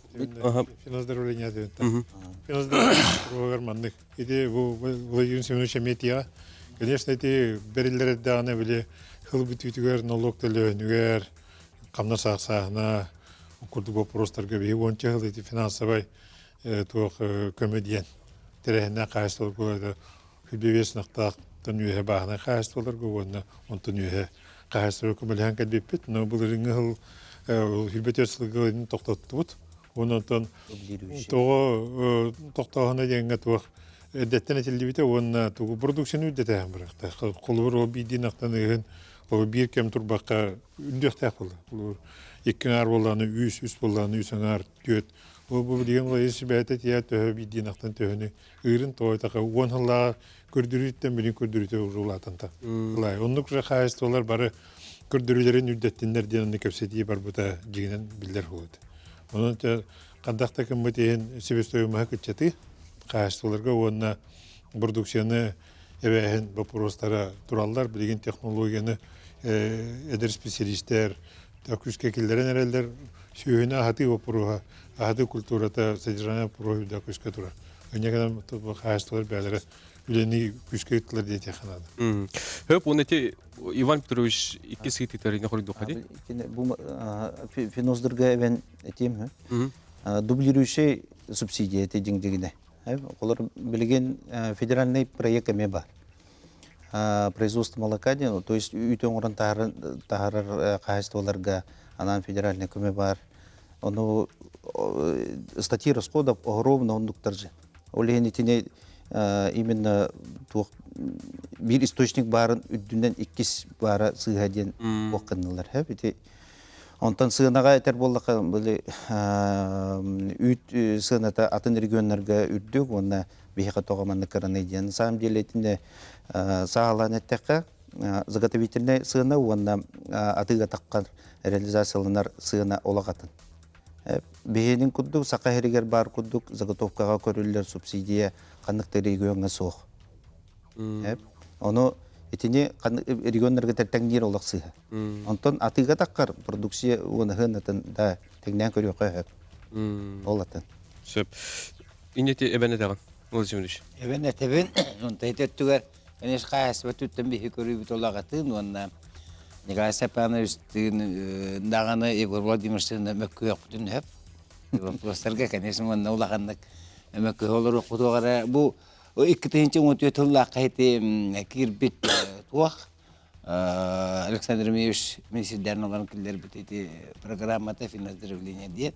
Финоздоровление диэн. Финоздоровление маннык Ити бу Владимир Семенович эмиэ Конечно, ити бэриллэр эрдэҕинэ били хыл бүтүүтүгэр нолуок төлөөнүгэр хамнас аахсааһына курдук боппуруостарга биһи уонча сыл ити финансовай туох көмө диэн тэрээһиннээх хаһаайыстыбаларга хүлбэбиэс ынахтаахтан үөһэ бааһынай хаһаайыстыбаларга уонна онтон үөһэ хаһаайыстыба көмөлөһөн кэлбиппит. Но былырыыҥҥы сыл хүлбэ сылга тохтоттубут. Онон тоҕо тохтооһуна диэҥҥэ туох эрдэттэн этиллибитэ уонна тугу продукцияны үрдэтээһин барыахтаах. Холобур, ол биирдиин ахтан ыһын, ол биир кэм турбакка үрдүөхтээх буолла. Холобур, икки аҥаар буоллаҕына үс, үс буоллаҕына үс аҥаар, түөрт. Ол бу билигин Лариса бэйэтэ тиийэ төһө биирдиин ахтан төһөнү ыырын тоҕо уон сыллааҕы көрдөрүүттэн билин көрдөрүүтэ уже улаатан та. Оннук уже хаһаайыстыбалар бары көрдөрүүлэрин үрдэттиннэр диэн онно кэпсэтии барбыта дьиҥинэн биллэр буолуот. Онон хандах да гыммыт иһин себестоимоһы кыччатыы хаһаайыстыбаларга уонна продукцияны эбээһин боппуруостара тураллар. Билигин технологияны эдэр специалистэр күүскэ киллэрэн эрэллэр. Сүөһүнү аһатыы боппуруоһа, аһатыы культурата, содержание боппуруоһа үрдэ күүскэ турар. Инньэ гынан хаһаайыстыбалар бэйэлэрэ үлэни күүскэ ыыттылар диэтиэххэ наада. Хөп, уонна ити Иван Петрович икки сыытыытарыны хоруйдуохха дии. Бу финоздырга эбэн этиим дублирующий субсидия эти дьиҥ-дьиҥинэ. Олор билигин федеральный проект эмиэ бар. Производство молока диэн, то есть үүтү оҥорон таһаарар хаһаайыстыбаларга анаан федеральный көмө бар. Ону статьи расходов огромно оннуктар же. Ол иһин итини именно туох биир источник баарын үрдүнэн иккис баара сыыһа диэн туох гыннылар. Ити Онтон сыанаҕа этэр буоллахха, били үүт сыаната атын регионнарга үрдүк уонна биһиэхэ тоҕо маннык кыранай диэн. На самом деле итиннэ саалаан эттэххэ, заготовительнай сыана уонна атыыга таххар реализацияланар сыана олох атын. Биһиэнин курдук Саха сиригэр баар курдук заготовкаҕа көрүллэр субсидия ханнык да региоҥҥа суох. Ону итини регионнарга тэҥниир олох сыыһа. Онтон атыыга таххар продукция уонаһын атын да тэҥнээн көрүөххэ сөп. Ол атын. Сөп. Иннити эбэн этэҕин, Владимирович. Эбэн этэбин, онто ити өттүгэр конечно хаһаайыстыба түттэн биһи көрүүбүт олаҕатын уонна Николай Степановичтыын даҕаны Егор Владимировичтыын мөккүөхпүтүн сөп. Вопростарга, конечно, уонна улаханнык мөккүһэ олоруохпутуох эрэ бу 2014 сыллаахха ити киирбит туох. Александр Ильич министрдэрин олорон киллэрбит ити программата финансирование диэн.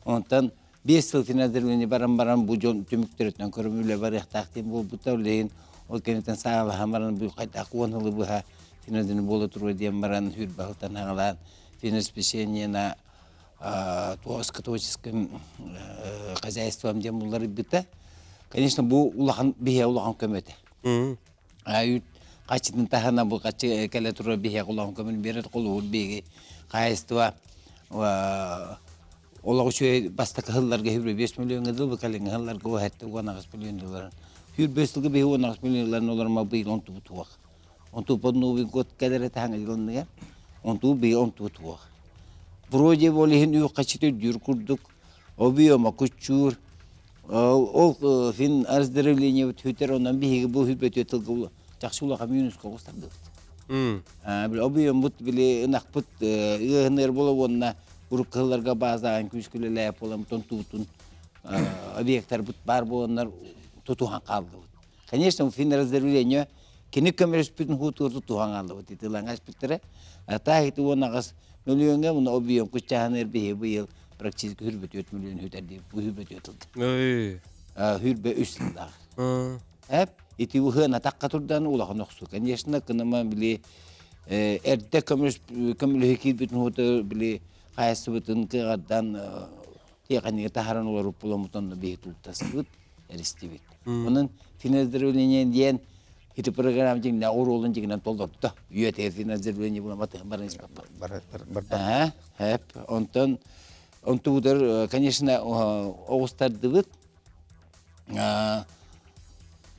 Онтон 5 сыл финансирование баран баран бу дьон түмүктөрүттэн көрөн үлэ барыахтаах диэн буолбута. Ол иһин ол кэнниттэн саҕалаһан баран бу хайдах 10 сылы быһа финансирование буола туруо диэн баран хүрбаһылтан аҕалаан финрасписание на скотоводческим хозяйством диэн булларыйбыта. Конечно, бу улахан биһиэ улахан көмөтө. Үүт хаччытын таһынан бу хаччы кэлэ турар биһиэхэ улахан көмөнү биэрэр холобур биһиги хаһаайыстыба олох үчүгэй бастакы сылларга 25 миллионга дылы кэлиҥҥи сылларга 78 миллион доллар. 25 сылга биһи 18 миллион олормо быйыл онтубут туох. Онтуппут Новый год кэлэр этаһаҥа дылынныга. Онтуу быйыл онтубут туох. Вроде ол иһин үөх хаччыты үрдүүр курдук объема куччуур Ол фин оздоровлениебыт хүтэр, онон биһиги бу хүпөтүө тылга чахчы улахан минуска оҕустардыбыт. Били объембут били ынахпыт ыаһыныар буола уонна урукку сылларга баазаан күүскүлэлээп буолан тонтуутун объекттарбыт баар буоланнар тутуһан хааллыбыт. Конечно, фин оздоровление кини көмөлөспүтүн хуутугар тутуһан хааллыбыт итилаҥа испиттэрэ. Таахити уон аҕыс мөлүйүөҥҥэ муна объем куччааһыныар биһи быйыл практически хүрбөтүөт мөлүйүөн хүтэрди бу хүрбөтүөт ылды. Хүрбө үс сыллаах. Эп ити уһыан атаққа турдан улахан охсу. Конечно, кыныма били эрдэ көмүс көмүлүһү киирбитин хууту били хайасыбытын кыаҕардан тиэхэньигэ таһаран олоруп буламутан биһи тултасыбыт эристибит. Онон финансирование диэн ити программа дьиҥнэ оруолун дьиҥинэн толордо. Үйэтигэр финансирование буламатыһын баран испаппат. Бар Хэп. Онтон онтубутар, конечно, оҕустардыбыт.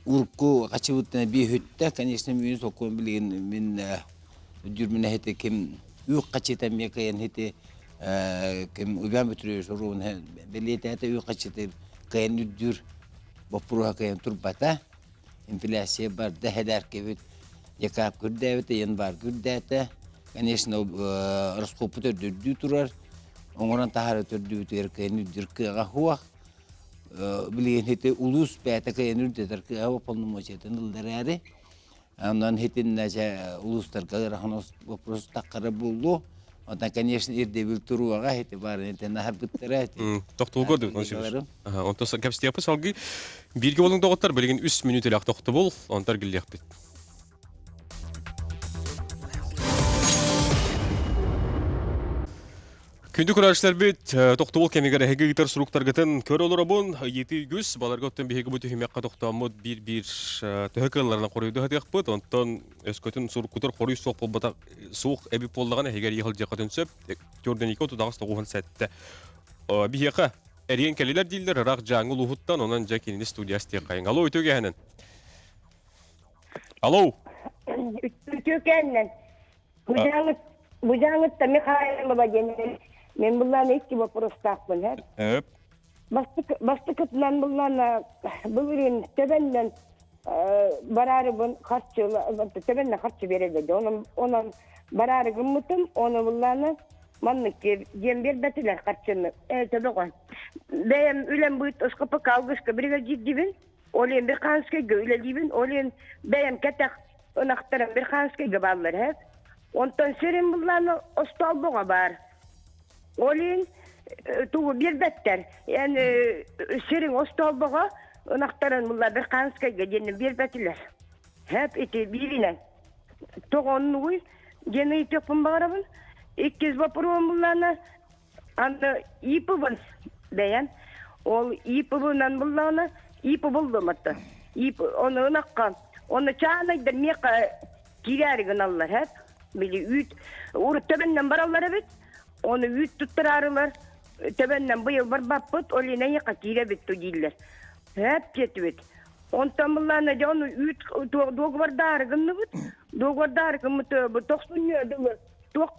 Урукку хачыбыттан биэһүттэ, конечно, мин сокуон билигин мин дүрмүнэ хити ким үөх хачыта эмиэ кыйан хити ким Иван Петрович Оруун бэлиэтээтэ үөх хачыты кыйан үрдүүр боппуруоһа кыйан турбата. Инфляция барда хедэркэбит декап күрдээбит, январь күрдээтэ. Конечно, расхоппут үрдүү турар. Оҥорон таһаары төрдүүтүгэр кыйан үрдүр кыаҕа хуах. Билигин хити улуус бэйэтэ кыйан үрдэтэр кыаҕа полномочиятын ыллараари. Онон хитиннэ улуустарга ыарахан вопрос таххара буолуо. Оттон, конечно, ирдэбил туруоҕа хити баарын этэн аһарбыттара. Тохтуулга Онтон кэпсэтиэхпит салгыы. Бииргэ болуҥ доҕоттор, билигин үс мүнүүтэлээх тохтобул, онтон эргиллиэхпит. Күндү көрөөччүлэрбит, тохтобул кэмигэр эһиги ыытар суруктаргытын көрө олоробун. Ыйытыы үгүс, баларга оттон биһиги бу түһүмэххэ тохтооммут биир-биир төһө кыалларынан хоруйду сатыахпыт. Онтон өскөтүн суруккутар хоруй суох буолбатах суох эбит буоллаҕына эһиги эрийэ сылдьыаххытын сөп. Төрдөн 2 39 7. Биһиэхэ эрийэн кэлилэр дииллэр ыраах Дьааҥы улууһуттан, онон дьэ кинини студия астиэххэйиҥ. Алло, үтүө кэһэнэн. Алло. Үтүө кэһэнэн. Быдьаҥыт, быдьаҥытта Михайлова диэн мен буллаан икки вопростаахпын эр. Эп. Бастакытынан буллаан былырыын төбөннөн бараарыбын харчы төбөннөн харчы биэрэллэр онон онон бараары гыммытым ону буллаана маннык диэн биэрбэтилэр харчыны төбөҕө бэйэм үлэм быыт СКПК алгыска бригадирдибин Ол иһин Верханскайга үлэлиибин, ол иһин бэйэм кэтэх ынахтарым Верханскайга бааллар һэ. Онтон сирин буллааны остоолбоҕо баар. Ол иһин тугу биэрбэттэр. Эн сириҥ остоолбоҕо ынахтарын булла Верханскайга диэн биэрбэтилэр. Хэп ити бииринэн. Тоҕо оннугуй диэн ыйытыахпын баҕарабын. Иккис боппуруом буллаана Аны ИП-бын бэйэм. Ол ИП-бынан буллаҕына, ИП буллум аты. ИП ону ынахха, оны чаанайдар миэхэ киирээри гыналлар һэп. Били үүт урут төбөннөн бараллар эбит. Оны үүт туттараарылар төбөннөн быйыл барбаппыт, ол иһин эйиэхэ киирэбит ту дииллэр. Һэп диэтибит. Онтон буллаана дьэ ону үүт дуогубардаары гынныбыт. Дуогубардаары гыммыт тохсунньу дылы туох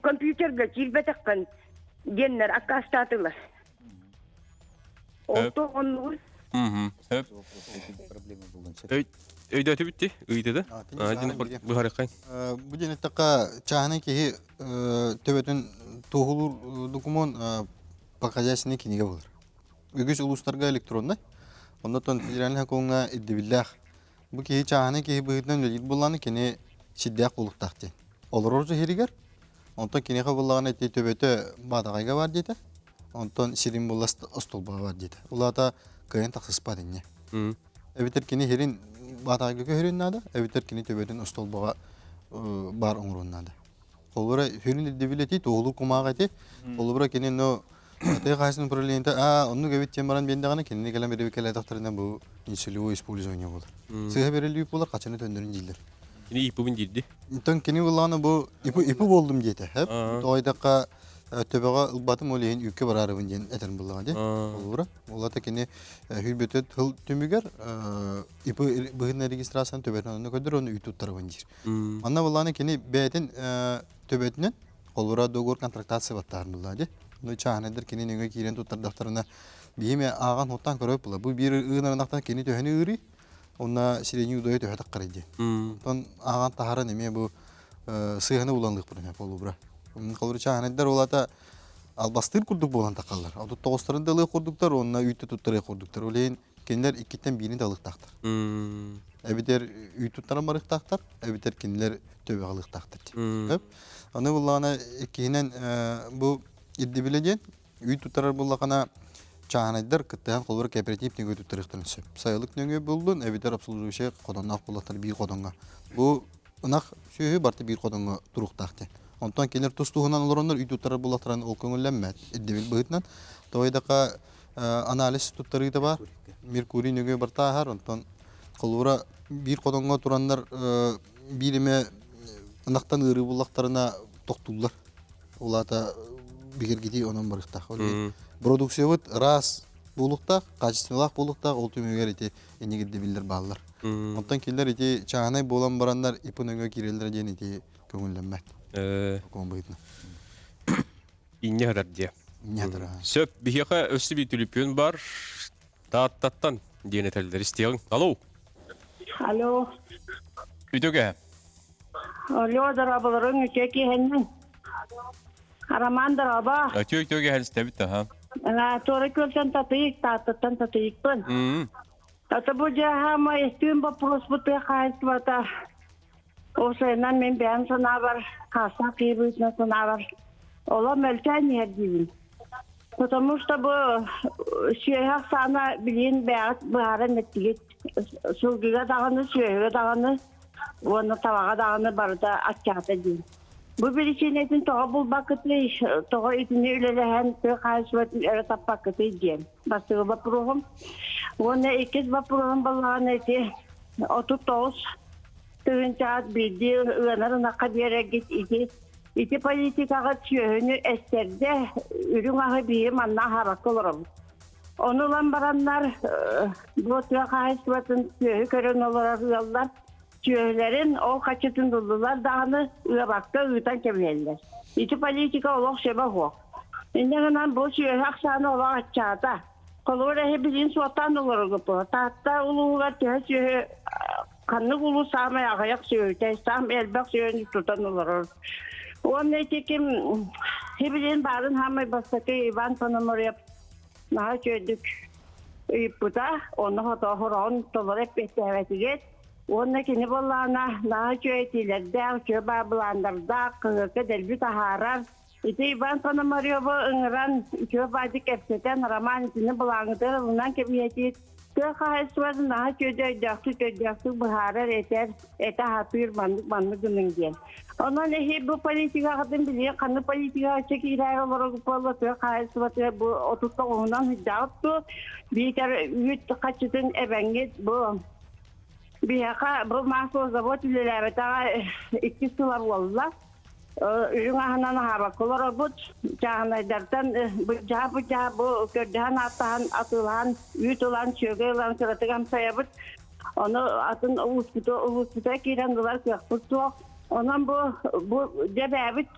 компьютерга киирбэтэххин диэннэр аккаастаатылар. Ол оннугун. Өйдөөтүбүт ти ыйдыды. Быһарыккай. Бу диэн эттэххэ чааһынай киһи төбөтүн туоһулуур докумуон по хозяйственной кинигэ буолар. Үгүс улуустарга электроннай. Оннотон федеральный сокуоҥҥа ирдэбиллээх. Бу киһи чааһынай киһи быһыытынан үлэлиир буоллаҕына кини Сирдээх буолуохтаах диэн. Олорор сиригэр. Онтон киниэхэ буллаҕына ити төбөтө Баатаҕайга баар диэтэ. Онтон сирин булла остуолбаҕа баар диэтэ. Улаата кыайан тахсыспат инньэ. Эбэтэр кини сирин Баатаҕайга көһөрүөн наада, эбэтэр кини төбөтүн остуолбаҕа баар оҥоруон наада. Холобура, сүрүн ирдэбил эти, туоһулуур кумааҕы эти. Холобура, кини но тыа хаһаайыстыбатын управлениета аа оннук эбит диэн баран биэрдэҕинэ, кинини кэлэн бэрэбиэркэлээтэхтэринэ бу нецелевое использование буолар. Сыыһа бэриллии буолар, хачаны төннөрүн дииллэр. Кини ипубун диирди. Онтон кини буллаҕына бу ипу ипу буоллум диэтэ. Хэп. Тоҕойдохха төбөҕө ылбатым ол иһин үүккэ бараарыбын диэн этэрин буллаҕа дии. Холобура, ол кини хүрбөтө тыл түмүгэр ипу быһыытынан регистрацияны төбөтүн онно көрдөр, оны үүт туттарабын диир. Манна буллаҕына кини бэйэтин төбөтүнэн холобура договор контрактация баттаһар буллаҕа дии. Ну чааһынайдар кини нөҥө киирэн туттардахтарына биһиме ааҕан хуттаан көрөп була. Бу биир ыынарынахтан кини төһөнү ыырый, онна сирэни удойа төһө таххарый диэн. Онтон ааҕан таһаран эмиэ бу сыыһаны буланлыахпын холобура. Холобура чааһынайдар улата албастыыр курдук буолан тахаллар. Отут тоҕустарын да ылыах курдуктар, уонна үүттэ туттарыах курдуктар. Ол иһин кинилэр иккиттэн биирин да ылыахтаахтар. Эбэтэр үүт туттаран барыахтаахтар, эбэтэр кинилэр төбөҕө ылыахтаахтар. Аны буллаҕына иккиһинэн бу ирдэбилэ диэн үүт туттарар буоллахына чааһынайдар кыттыһан холобура кооператив нөҥүө туттарыахтарын сөп. Сайылык нөҥүө буоллун, эбэтэр обслуживающай хотонноох буоллахтар биир хотоҥҥо. Бу ынах сүөһү барыта биир хотоҥҥо туруохтаах диэн. Онтон кинилэр тус-туһунан олороннор үүт туттарар буоллахтарына ол көҥүллэммэт ирдэбил быһыытынан. Тоҕо диэтэххэ анализ туттарыыта баар. Меркурий нөҥүө барыта ааһар, онтон холобура биир хотоҥҥо тураннар биир эмэ ынахтан ыарыы буллахтарына тохтууллар. Ол аата бигэргитии онон барыахтаах. Продукциябыт ыраас буолуохтаах, качестволаах буолуохтаах, ол түмүгэр ити инник ирдэбиллэр бааллар. Онтон кинилэр ити чааһынай буолан бараннар ИП нөҥүө киирэллэр диэн ити көҥүллэммэт. Сокуон быһыытынан. Инньэ хатар диэ. Инньэ хатар. Сөп, биһиэхэ өссө биир түлүпүөн бар. Тааттаттан диэн этэллэр истиэҕиҥ. Алло. Алло. Үтүөгэ. Алло, дорооболоруҥ, үтүө киэһэннэн. Роман дорообо. Үтүө үтүө киэһэн истэбит аха. Туора күөлтэн татыйык, Тааттаттан татыйыкпын. Ата бу дьаһаама истүүн боппуруоспут тыа хаһаайыстыбата Осайынан мин бэйэм санаабар, хаастаах киһи быһыытынан санаабар, олох мөлтөөн иһэр диибин. Потому что бу сүөһү ахсаана билигин бэйэҕит быһааран эттигит. Сылгыга даҕаны, сүөһүгэ даҕаны уонна табаҕа даҕаны барыта аччаата диэн. Бу биричиинэтин тоҕо булбаккытый, тоҕо итини үлэлэһэн тыа хаһаайыстыбатын өрө таппаккытый диэн бастакы боппуруоһум. Уонна иккис боппуруоһум буоллаҕына ити 39 тыһыынчаҕа биирдии ыанар ынахха биэрэргит ити ити политикаҕа сүөһүнү эстэрдэ үрүҥ аһы биһи манна аһаабакка олоробут. Ону ылан бараннар бу тыа хаһаайыстыбатын сүөһү көрөн олорор ыаллар сүөһүлэрин ол хаччытын ыллылар даҕаны ыабакка ыытан кэбиһэллэр. Ити политика олох сөбө суох. Инньэ гынан бу сүөһү ахсаана олох аччаата. Холобур эһи билигин суоттаан олороргут буолар. Таатта улууһугар төһө сүөһү ханнык улуус саамай аҕыйах сүөһүтэ, саамай элбэх сүөһүнү тутан олорор. Уонна ити ким билигин баарын хаамай бастакы Иван Пономарев наһаа үчүгэйдик ыйыппыта, онно хотоохороон толору эппиэттээбэтигит. Уонна кини буоллаҕына наһаа үчүгэй этиилэрдээх, үчүгэй баабылааннардаах, кыһыакка дэлби таһаарар. Ити Иван Пономаревы ыҥыран, үчүгэй баайдык кэпсэтэн, Роман итини былааҥҥытыгар ылынан кэбиһэтиит. Тыа хаһаайыстыбатын наһаа үчүгэй өйдөөхтүк өйдөөхтүк быһаарар, этэр, этэ сатыыр маннык маннык гыныҥ диэн. Онон эһи бу политикаҕытын билигин ханнык политикаҕа киирээри олороргут буолла тыа хаһаайыстыбатыгар бу 39-унан сылдьаҕыт дуо биитэр үүт хаччытын эбэҥҥит бу биһиэхэ бу маслозавод үлэлээбэтэҕэ иккис сыла буолла. Үрүҥ аһынан аһаабакка олоробут. Чааһынайдартан быдьаа-быдьаа бу көрдөһөн ааттаһан атыылаһан үүт ылан, сүөгэй ылан кыратык амсайабыт. Ону атын улууспута улууспута киирэн ылар кыахпыт суох. Онон бу бу дьэ бэйэбит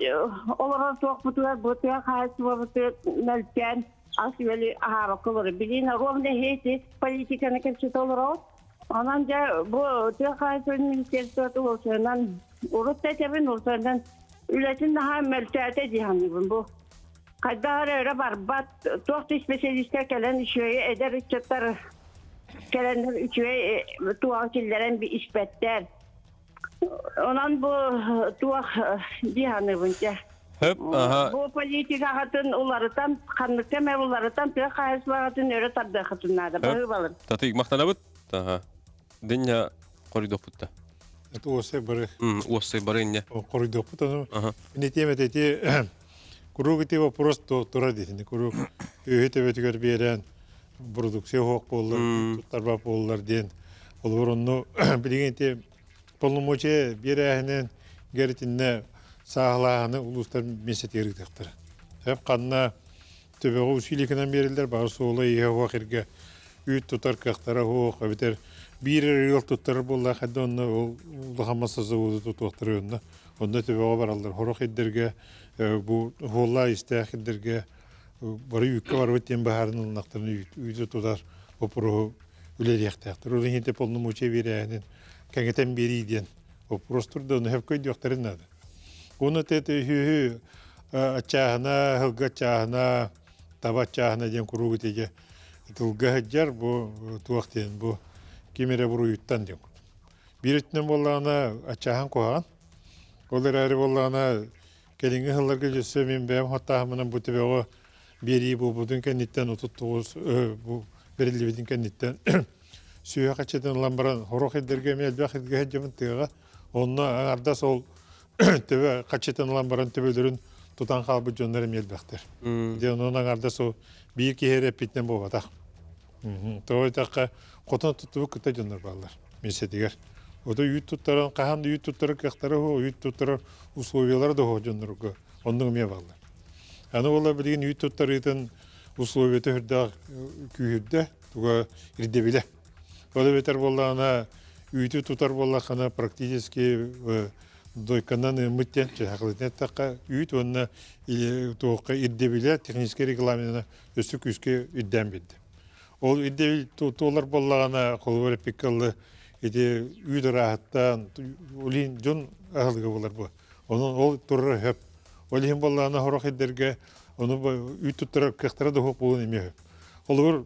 олорор суохпутугар бу тыа хаһаайыстыбабытыгар мөлтөөн ас-үөл аһаабакка олорор. Билигин ровно эти политиканы кэпсэтэ олоробут. Онон дьэ бу тыа хаһаайыстыбатын министерствота улуусунан урут да этэбин улуусунан үлэтин наһаа мөлтөөтө дии саныыбын бу. Хайдах эрэ өрө барбат, туох да исписэлиистэр кэлэн үчүгэй эдэр ыччаттар кэлэннэр үчүгэй туоҕа киллэрэн испэттэр. Онон бу туох дии саныыбын дьэ. Хөп, аха. Бу политикаҕытын уларытан, ханнык эмэ уларытан тыа хаһаайыстыбаҕытын өрө тардыаххытын наада. Баһыыбалын. Татыйык махтанабыт. Аха. Диння хоруйдуохпут да. Это уоссай бары. Уоссай бары инне. Хоруйдуохпут ону. Ини тиэмэ ити куруук ити вопрос турар диэтини куруук үһү төбөтүгэр биэрэн продукция суох буоллар, туттарбат буоллар диэн. Олор онну билигин ити полномочия биэрээһинин гэритиннэ сааһылааһыны улуустар миэстэтигэр ыытыахтара. Хэп ханна төбөҕө усиликынан биэрэллэр, бары суола иһэ суох иргэ үүт тутар кыахтара суох, эбэтэр биир эрэ ыал туттарар буоллаах хайда онно ол улахан масса заводу тутуохтара онно онно төбөҕө бараллар. Хорох ирдэргэ бу хуоллаа истээх ирдэргэ бары үүккэ барбыт диэн быһааран ылынахтарына үүтү тутар боппуруоһу үлэлиэхтээхтэр. Ол иһин полномочия биэрээһинин кэҥэтэн биэрии диэн боппуруос турда, ону сөпкө өйдүөхтэрин наада. Уонна үһү аччааһына, сылгы аччааһына, таба аччааһына диэн куруук итигэ тылга сылдьар бу туох диэн бу ким эрэ буруйуттан диэн. Биир өттүнэн буоллаҕына аччааһын куһаҕан. Ол эрээри буоллаҕына Кэлиҥҥи сылларга өссө мин бэйэм хаттааһыммынан бу төбөҕө биэрии буолбутун кэнниттэн 39 бу бэриллибитин кэнниттэн сүөһэ хаччытын ылан баран сорох ирдэргэ эмиэ элбэх иргэ сылдьабын тыаҕа. Онно аҥардас ол төбө хаччытын ылан баран төбөлөрүн тутан хаалбыт дьоннор эмиэ элбэхтэр. Дьэ онон аҥардас ол биир киһи эрэ эппитинэн буолбатах. Тоҕо диэтэххэ хотон туттубут кытта дьоннор бааллар миэстэтигэр. Ото үүт туттаран хаһан да үүт туттарар кыахтара суох, үүт туттарар условиялара да суох дьоннорго оннук эмиэ бааллар. Аны буолла билигин үүт туттарыытын условията үрдээх күүһүрдэ, туга ирдэбилэ. Ол эбэтэр буоллаҕына үүтү тутар буоллаххына практически дойканан ыаммыт диэн чахылытын эттэххэ үүт уонна туохха ирдэбилэ техническэй регламена өссө күүскэ ирдээн биэрдэ. Ол ирдэбил туолар буоллаҕына, холобур эппиккэ ылы, ити үүт ырааһыттан, ол иһин дьон аһылыга буолар бу. Онон ол турара сөп. Ол иһин буоллаҕына сорох ирдэргэ ону үүт туттарар кыахтара да суох буолуон эмиэ сөп. Холобур,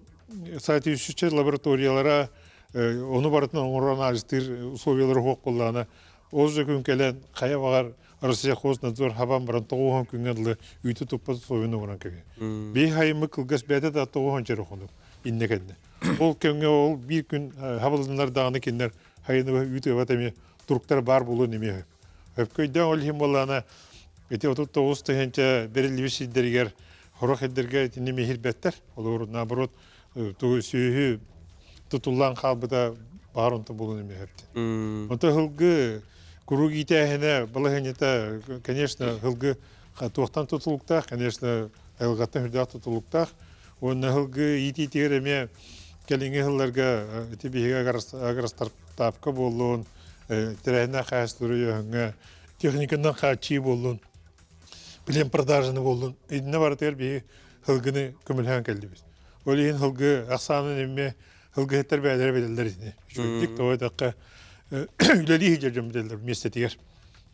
соответствующие лабораториялара ону барытын оҥорор анализтыыр условиялара суох буоллаҕына, ол же күн кэлэн хайа баҕар Россельхознадзор хабан баран тоҕуһан күҥҥэ дылы үүтү туппат условияны оҥорон кэбиһэр. Биир хайыммыт кылгас бэйэтэ да тоҕуһан чөрө хонук иннэ кэннэ. Ол кэмҥэ ол биир күн хабылыннар даҕаны кинилэр хайыны үүт ыбат эмиэ туруктар баар буолуон эмиэ сөп. Өйдөөн ол иһин буоллаҕына ити 39 тыһыынча бэриллибит сирдэригэр сорох сирдэргэ итини миһирбэттэр. Олор наоборот тугу сүөһү тутуллан хаалбыта баар онто буолуон эмиэ сөп. Онто сылгы Куруук иитээһинэ, балаһыанньата, конечно, сылгы туохтан тутулуктаах, конечно, айылҕаттан сүрдээх тутулуктаах. Уонна сылгы иитиитигэр эмиэ кэлиҥҥи сылларга ити биһиги агростартапка буоллун, тэрээһиннээх хаһаайыстыбалары өйөөһүҥҥэ техниканан хааччыйыы буоллун, плем продажаны буоллун, итиннэ барытыгар биһиги сылгыны көмөлөһөн кэллибит. Ол иһин сылгы ахсаанын эмиэ Ылгыһыттар бэйэлэрэ билэллэр итини. Үчүгэйдик тоҕо диэтэххэ үлэлии сылдьар дьон билэллэр миэстэтигэр.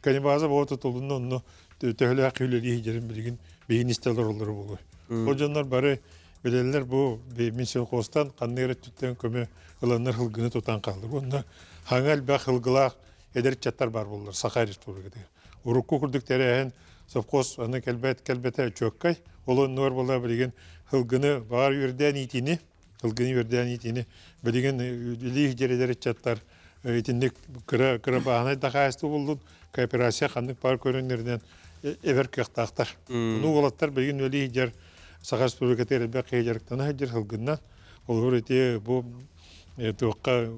Канибаза буола тутулунна онно төһөлөөх үлэлии сылдьарын билигин биһигин истэ олороллоро буолуо. Ол дьоннор бары билэллэр бу Минсельхозтан ханнык эрэ өттүттэн көмө ыланнар сылгыны тутан хааллар. Уонна хаҥа элбэх сылгылаах эдэр ыччаттар баар буоллар Саха Республикатыгар. Урукку курдук тэрээһин совхоз аны кэлбэт кэлбэтэ чуоккай. Ол оннугар буолла билигин сылгыны баҕар үөрдээн иитиини Ылгыны үөрдээн итини билигин илии дьэрэлэр ыччаттар итинник кыра кыра бааһынай да хаһаайыстыба буллун кооперация ханнык баар көрүҥнэринэн эбэр кыахтаахтар. Ну уолаттар билигин үлэлии сылдьар Саха Республикатыгар элбэх киһи дьарыктана сылдьар сылгыннан. Олор ити бу туохха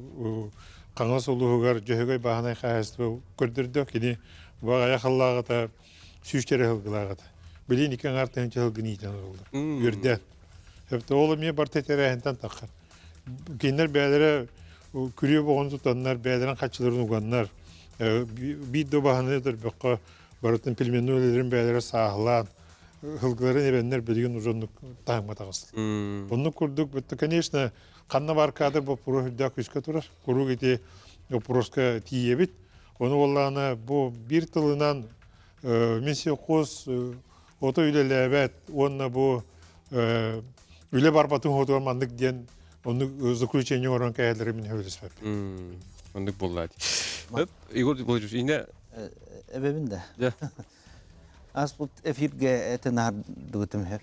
Хаҥалас улууһугар Дьөһөгөй бааһынай хаһаайыстыба көрдөрдө. Кини бу аҕыйах сыллааҕыта сүүсчэрэ сылгылааҕыта. Билигин икки аҥаар тыһыынча сылгыны иитэн олороллор. Үөрдээн. Эбэтэр ол эмиэ барыта тэрээһинтэн таххар. Кинилэр бэйэлэрэ күрүө боҕун тутаннар, бэйэлэрин хаччыларын уганнар, биир да убаһаны өтөрбөххө барытын пельменной үлэлэрин бэйэлэрэ сааһылаан, сылгыларын эбэннэр билигин уже оннук таһымҥа таҕыста. Оннук курдук, конечно, ханна баар кадр боппуруос үрдээх күүскэ турар. Куруук ити боппуруоска тиийэбит. Ону буоллаҕына бу биир тылынан Минсельхоз ото үлэлээбэт уонна бу үлэ барбатын хотугар маннык диэн оннук заключение оҥорон кээһэллэри мин сөбүлэспэппин. Оннук буолла. Егор Владимирович, ине Эбэбин да. Ааспыт эфиргэ этэн аһардыбытым сөп.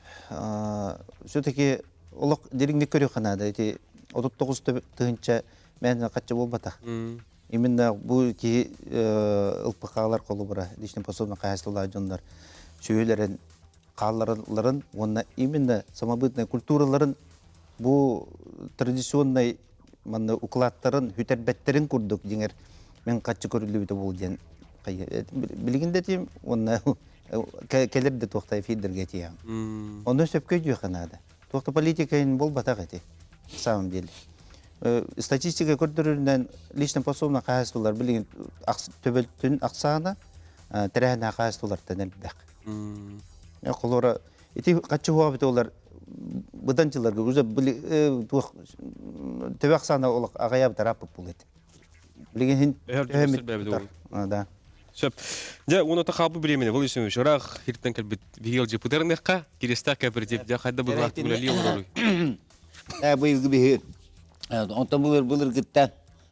Все-таки олох дириҥник көрүөххэ наада. Ити 39 тыһыынча мээнэ хачча буолбатах. Именно бу киһи ЛПХ-лар холобура, личный пособный хаһаайыстыбалаах дьоннор сүөһүлэрин хаалларалларын уонна именно самобытной культураларын бу традиционный манна укладтарын хүтэрбэттэрин курдук дьиҥэр мен хаччы көрүллүбүтэ буол диэн билигин да этиим уонна кэлэр да туохта эфирдэргэ этиэҕим. Онно сөпкө өйдүөххэ наада. Туох да политика буолбатах эти на самом деле. Статистика көрдөрөрүнэн лично пособно хаһаайыстыбалар билигин төбөлтүн ахсаана тэрээһинэ хаһаайыстыбалартан элбэх. Холура ити хаччы хуа олар быдан жылларга уже туох төбө ахсаана олох аҕайаабыт арааппыт буолуо этэ. Билигин Да. Сөп. Дьэ, уонна хаалбы бириэмэни бұл үсүн ыраах хиртен кэлбит биһиэл жыпытарыныхха киристээх кооператив дьэ хайда быһылаах үлэлии олоруй. Э быйылгы биһи онтон былыр былыргыттан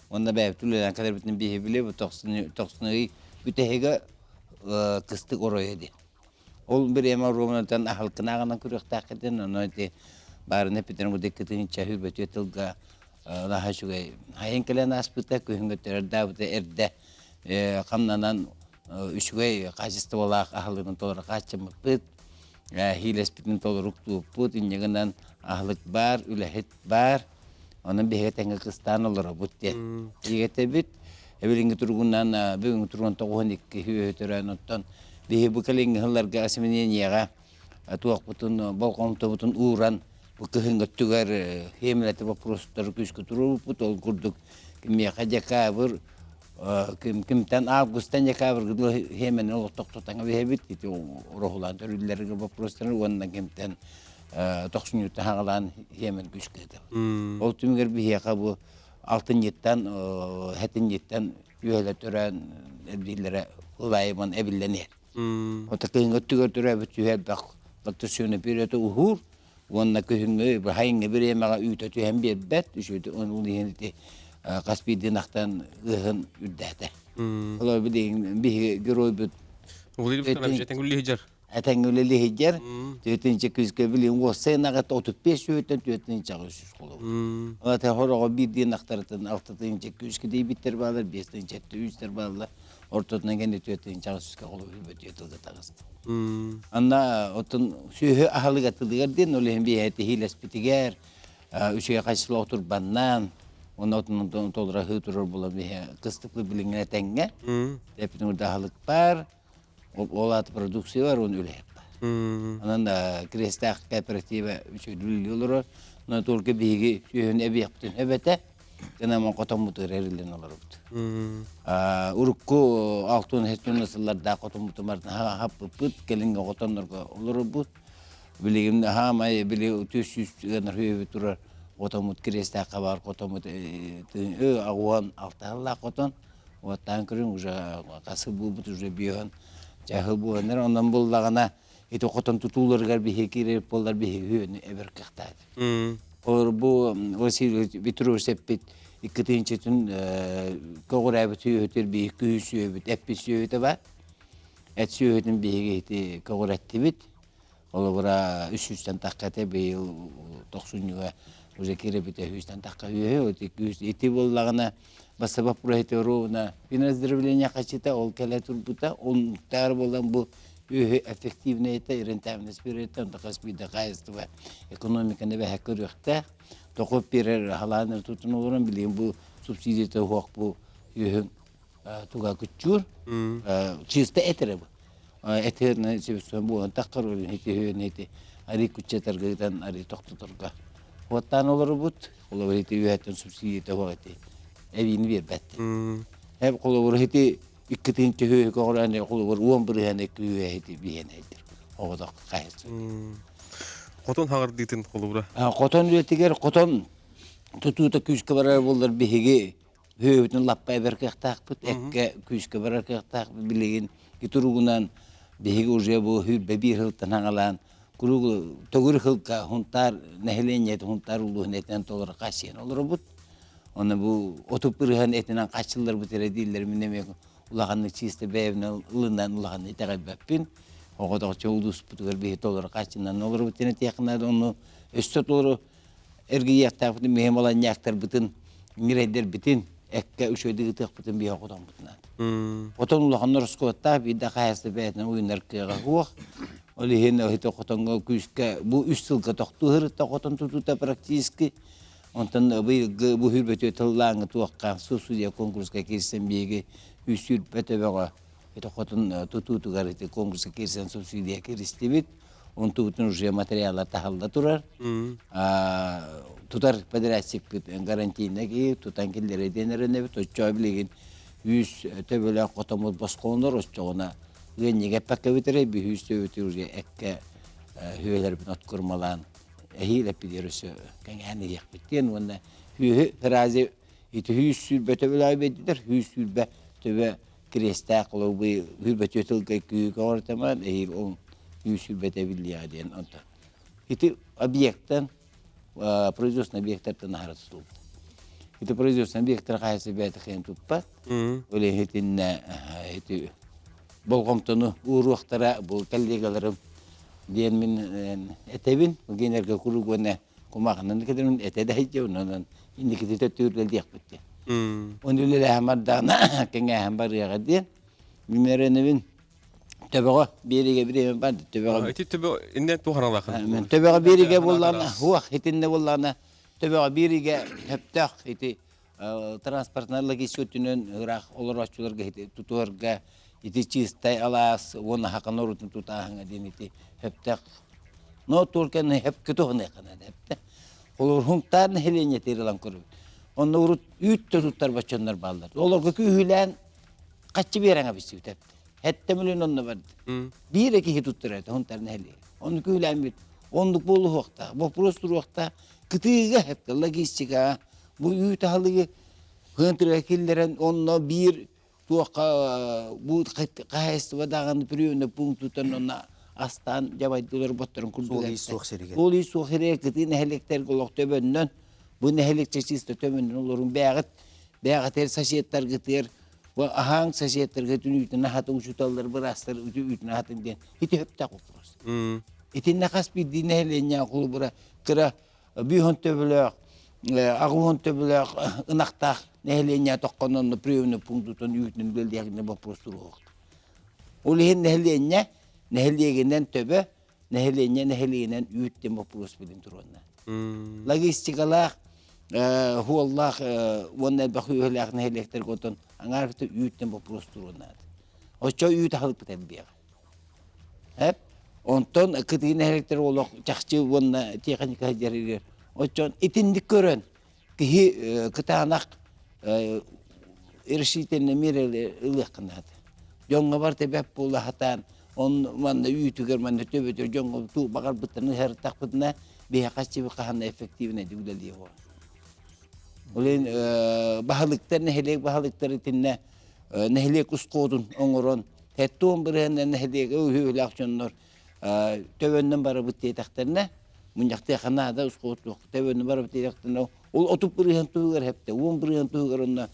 онно бэйэбит үлэлээн кэлэрбитин биһи биле тохсун ый бүтэһигэ кыстык оройо диэн. Ол бириэмэ оруобунатан аһылкынааҕынан көрүөхтээххитин, онон ити баарына эппитин курдук кытыынча сүүрбэтүө тылга наһаа үчүгэй хайын кэлэн ааспыта, күһүҥҥү төрөрдаабыта эрдэ хамнанан үчүгэй хаачыстыбалаах аһылыгын толору хааччыммыппыт, хиилэспитин толоруктууппут, инньэ гынан аһылык баар, үлэһит баар, онон биһиги тэҥҥэ кыстаан олоробут диэн игэтэбит. Эбилиҥҥи туругунан бүгүҥҥү туругунан 92 үөһү төрөөн оттон биһи бу кэлиҥҥи сылларга осеменениеҕа туохпутун болҕомтобутун ууран бу кыһыҥҥы өттүгэр хиэмэлэти боппуруостары күүскэ туруорбуппут. Ол курдук кимиэхэ декабрь кимтэн августан декабрьга дылы хиэмэни олох тохтотон кэбиһэбит. Ити ороһулаан төрүүллэргэ боппуруостары уонна кимтэн тохсунньуттан хаҕалаан хиэмэн күүскэ ыытабыт. Ол түмүгэр биһиэхэ бу алтынньыттан хэтинньиттэн үөһэлэр төрөөн эбдииллэрэ ылайыман эбиллэн иһэр. Ота кыһыҥҥы өттүгэр төрөөбүт түһэ элбэх лактосиона пюрета уһуур уонна күһүҥҥү быһайыҥҥы бириэмэҕэ үүтэ түһэн биэрбэт үчүгэй ол иһин ити хас биирдии ынахтан ыаһын үрдээтэ. Олор билигин биһиги геройбут Владимир Викторович этең үллиһижер. Этэҥҥэ үлэлиһидьэр, түөтүнчэ күүскэ билин уоссай ынаҕыт 35 сүүһүттэн түөтүнчэ 800 холобур. Олата хороҕо биирдии ынахтарытын алтатынча күүскэ дейбиттэр баалар, биэстинчэ үстэр бааллар, ортотунан кэнни түөтүнчэ 800 холобур бөтүө тылга таҕыста. Анна оттон сүөһү аһылыга тылыгар диэн ол иһин биһиэхэ тиһиилэспитигэр үчүгэй хайсыла отурбаннаан, онно отун толураһыы турар буолан биһи кыстыклы билиҥҥэ тэҥҥэ, тэппитин аһылык бар, Ол аата продукция бар, оны үлэһит бар. Онон Крестаах кооператива үчүгэй олорор. Но только биһиги сүөһүн эбиэхпитин эбэтэ, гына хотоммутугар эриллэн олоробут. Урукку алтын хеттүн сыллардаах хотоммутумар хаппыппыт, кэлиҥҥи хотоннорго олоробут. Билигин хаамай били 300 ыанар хүөбү турар хотоммут Крестаахха бар хотоммут агуан алтаһаллаах хотон. Уоттаан көрүҥ уже хасы буолбут уже биоһун чаһыл буоланнар онон буллаҕына ити хотон тутууларыгар биһи киирэр буоллар биһи үөнү эбэр кыахтаат. Олор бу Василий Петрович эппит икки тыһыынчатын көҕүрээбит сүөһүтүр биһи күһү сүөбүт эппит сүөһүтэ бар. Эт сүөһүтүн биһиги ити көҕүрэттибит. Холобура, үс сүүстэн тахха этэ, быйыл тохсунньуга уже киирэбитэ сүүстэн тахха үөһэ, ити буоллаҕына бассаба проекта ровно финраздравление хачыта ол кэлэ турбута, онтаар буолан бу үөһү эффективный это рентабельность берет, онто хас биирдэ хаһаайыстыба экономиканы бэһэ көрүөхтээх. Тоқуп берер халааныр тутун олорон билигин бу субсидията уһуох бу үөһүн туга күччүүр чисто этере бу этер себестен буолан таххар ити ити ари күччетаргытан ари тохтоторго хуоттаан олорубут холобур ити үөһэттэн субсидията хуох ити эбиини биэрбэт эп холобур ити икки тыһыынча үһү көҕүрээни холобур уон бырыһыан икки үһү ити биһиэн эйдир оҕодох хайыс Хотон хаҕырдыытын холобура. Хотон үлэтигэр хотон тутуута күүскэ барар буоллар биһиги Үһүөбүтүн лаппа эбэр кыахтаахпыт, эккэ күүскэ барар кыахтаахпыт билигин туругунан биһиги уже бу сүүрбэ биир сылтан хаҥалаан круг төгүрүк сылга Хунтаар нэһилиэнньэтин Хунтаар улууһун этинэн толору хааччыйан олоробут. Оны бу отуп ырыһан этинэн хаччылларбыт эрэ дииллэр мин эмиэ улаханнык чисто бэйэбинэн ылынан улаханнык итэҕэйбэппин. Оҕотоҕчо улууспутугар биһи толору хаччынан олоробут диэн этиэххэ ону өссө толору эргийиэхтээхпитин биһи маланньаактарбытын ньирэйдэрбитин эккэ үчүгэйдик ытыахпытын биһи хотоммутунан. Отон улахан ороскуоттаах биирдэ хаһаайыстыба бэйэтинэн уйунар кыаҕа суох. Ол иһин ити хотоҥҥо күүскэ бу үс сылга тохтуу сырытта хотон тутуута практически. Онтон быйылгы бу сүүрбэтүө тыллааҥҥы туохха субсидия конкурска киирсэн биһиги үс сүүрбэ төбөҕө ити хотон тутуутугар ити конкурска киирсэн субсидия кииристибит. Онтубутун уже материала таһылла турар. Тутар подрядчикпыт гарантийна киһи тутан киллэрэ диэн эрэнэбит. Оччоҕо билигин үс төбөлөөх хотоммут босхолонор оччоҕуна ыанньык эппэккэ бүтэрэ бүһүүс төбөтү уже эккэ хүөлэрбин от курмалаан эһиил эппитигэр өссө кэҥээн иһиэхпит диэн уонна хүөһү фразе ити хүүс сүүрбэ төбөлөөх биэрдилэр хүүс сүүрбэ төбө кириэстээх холобуй сүүрбэ тылга күүкэ оҕортаман эһиил ол хүүс сүүрбэтэ биллиэҕэ диэн онтон ити объектан производственный объектартан аһара тутуллар. Ити производственный объектар хаһайсы бэйэтэ кыайан туппат. Ол иһитиннэ ити болҕомтону ууруохтара бу коллегаларым диэн мин этэбин. Генерга куруук уонна кумаахынан кэлэрин этэ да сылдьабын онон инникититэ түүргэлдиэхпит диэн. Оны үлэлээһин бардаҕына кэҥээһин барыаҕа диэн. Мин эрэнэбин төбөҕө биэригэ бириэмэ бар төбөҕө Ити төбө иннен туһаналаахын. Төбөҕө биэригэ буоллаҕына хуах итиннэ буоллаҕына төбөҕө биэригэ сөптөөх ити транспортнай логистика өттүнэн ыраах олорооччуларга ити тутуһарга ити чистай алаас уонна хакан орутун тутааһыҥа диэн ити сөптөөх но только хөпкө туһаныахха наада эптэ Олор Хунтаар нэһилиэнньэтигэр ылан көрөбүт. Онно урут үүт да туттарбат дьоннор бааллар. Олорго күүһүлээн хаччы биэрэҥэ билсибит эптэ. Хэттэ мөлүн онно барды. Биир киһи туттарар этэ Хунтаар нэһилиэгэ. Онну күүһүлээн бүт. Оннук буолуохтаах. Вопрос туруохтаах. Кытыыга эптэ логистика бу үүт аһылыгы хыантырга киллэрэн онно биир туохха бу хаһаайыстыба даҕаны приемный пунктутан онно астаан дьабайдылар ботторун курдук Суол суох сиригэр. Суол суох сиригэр кытыы нэһилиэктэргэ олох төбөннөн бу нэһилиэк чисто төбөннөн олорун бээҕит бээҕитэр соседтаргытыгар бу аһааҥ соседтарга түнүүтүн аһатын учууталлар быраастар үүтүн аһатын диэн ити хөптөөх вопрос. Итиннэ хас биирдии нэһилиэнньэ холобура кыра бүүһүн төбөлөөх аҕыһын төбөлөөх ынахтаах нэһилиэнньэ тоххононно приемный пунктутун үүтүн үлэлиэхинэ боппуруос туруохта. Ол иһин нэһилиэнньэ нэһилиэгинэн төбө, нэһилиэнньэ нэһилиэгинэн үүт диэн боппуруос билин туруонна. Логистикалаах, хуоллаах уонна элбэх үөһэлээх нэһилиэктэргэ отон аҥаар үүт диэн боппуруос туруонна. Оччо үүт аһылыкпыт элбиэҕэ. Эп онтон кытыы нэһилиэктэр олох чахчы уонна тиэхиньикэ сылдьарыгар оччон итинник көрөн киһи кытаанах решительно миэрэ ылыахха наада. Дьоҥҥо барыта бэп буола сатаан он манна үүтүгэр манна төбөтүгэр дьоҥҥо туу баҕарбыттарын ыһартахпытына биһиэхэ чиби хаһан эффективнэйдик үлэлиэ буолар. Ол иһин баһылыктар нэһилиэк баһылыктар итиннэ нэһилиэк ускуотун оҥорон Хэттуон бырыһыанна нэһилиэгэ үһүөлээх дьоннор төбөннөн барабыт диэтэхтэринэ, мунньахтыахха наада ускуоттуох төбөннөн барабыт диэтэхтэринэ, ол отут бырыһыан туһугар хэптэ, уон бырыһыан туһугар онно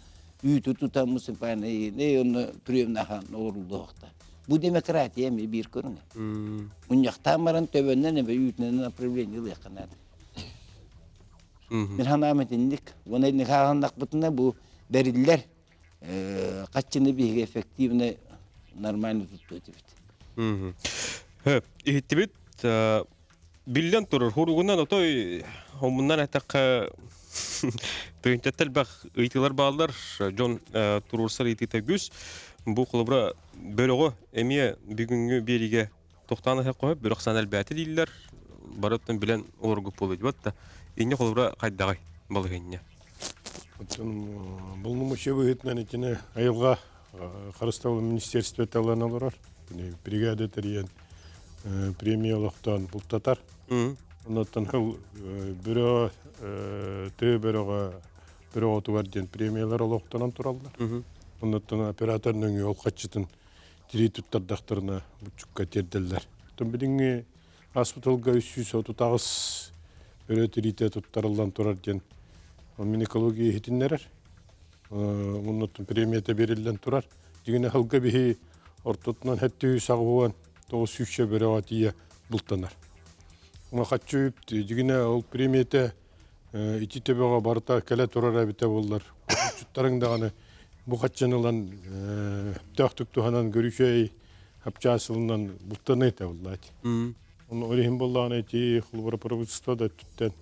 үүтү тутан муниципальный онно приемнахан олоруллуохта. Бу демократия эмиэ биир көрүҥэ. Мунньахтаан баран төбөннөн эбэ үүтүнэн направление ылыахха наада. Мин санаам итинник. Уонна инник ааҕыннахпытына бу бэриллэр хаччыны биһиги эффективно нормально туттуо этибит. Иһиттибит биллэн турар хуругунан отой омуннан эттэххэ тыынчаттан элбэх ыйытыылар бааллар дьон туруорсар ыйытыыта үгүс бу холобура бөрөҕө эмиэ бүгүҥҥү биэриигэ тохтоон аһыахха сөп бөрөх саана элбээтэ дииллэр барыттан билэн олоргут буолуо диэбэт да инньэ холобура хайдаҕай балаһыанньа Оттон полномочия быһыытынан итини айылҕа харыстабыл министерствота ылан олорор. Бригада тэрийэн премия олохтоон бултатар. Оннуттан хыл бөрө тыа бөрөҕө бөрөҕөтүгэр диэн премиялар олохтонон тураллар. Оннуттан оператор нөҥүө ол хаччытын тирии туттардахтарына буччукка тиэрдэллэр. Оттон билиҥҥи ааспыт сылга 338 өрө тириитэ туттарыллан турар диэн. Минэкология иһитиннэрэр. Оннуттан премията бериллэн турар. Дьиҥинэ сылга биһи ортотунан 780 900 бөрөҕө тиийэ бултанар. Хаччы үп дьиҥинэ ол премията ити төбөҕө барыта кэлэ турар эбитэ буоллар. Булчуттарыҥ даҕаны бу хаччыны ылан өптөөхтүк туһанан көрүчэй хапчаас ылынан бултаныы этэ буоллаати. Оны ол иһин буоллаҕына ити холобура правительство да өттүттэн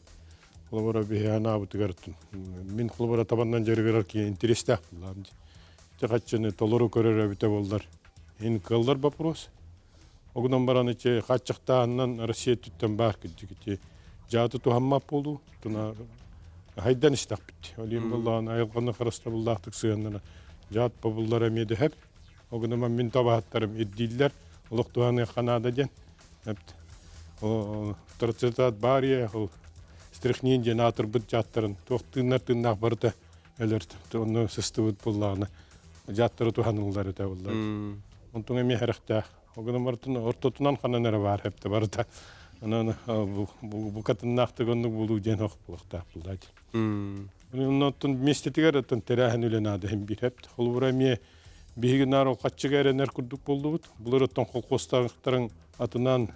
холобура биһи анаабытыгар мин холобура табаннан дьарыгырар киһи интэриэстээх буоллаҕым дии. Ити хаччыны толору көрөр эбитэ буоллар иһин кыаллар вопрос. Огунан баран ити хааччахтааһынынан Россия өттүттэн баар кырдьык ити дьааты туһаммат буолуу туна хайдан истэхпит. Ол иһин буоллаҕына айылҕаны харыстабыллаахтык сыһыаннана дьаат бобуллара эмиэ дөһөп. Огунан мин табаһыттарым ирдииллэр олох туһаныахха наада диэн. Вторцитат баар ол стрихнин диэн аатырбыт дьааттарын туох тыыннар тыыннаах барыта өлөр онно сыстыбыт буоллаҕына дьааттары туһаныллар этэ буоллар. Онтуҥ эмиэ хэрэхтээх. Огунан барытын ортотунан ханан эрэ баар хэпте барыта. Онон букатыннаахтык оннук булуу диэн ох булуохтаах буллаати. Оннуттан миэстэтигэр оттон тэрээһин үлэ наада иһин биир хэпт. Холобура эмиэ Биһиги наар ол хаччыга эрэнэр курдук буоллубут. Былыр оттон колхуостаахтарын атынан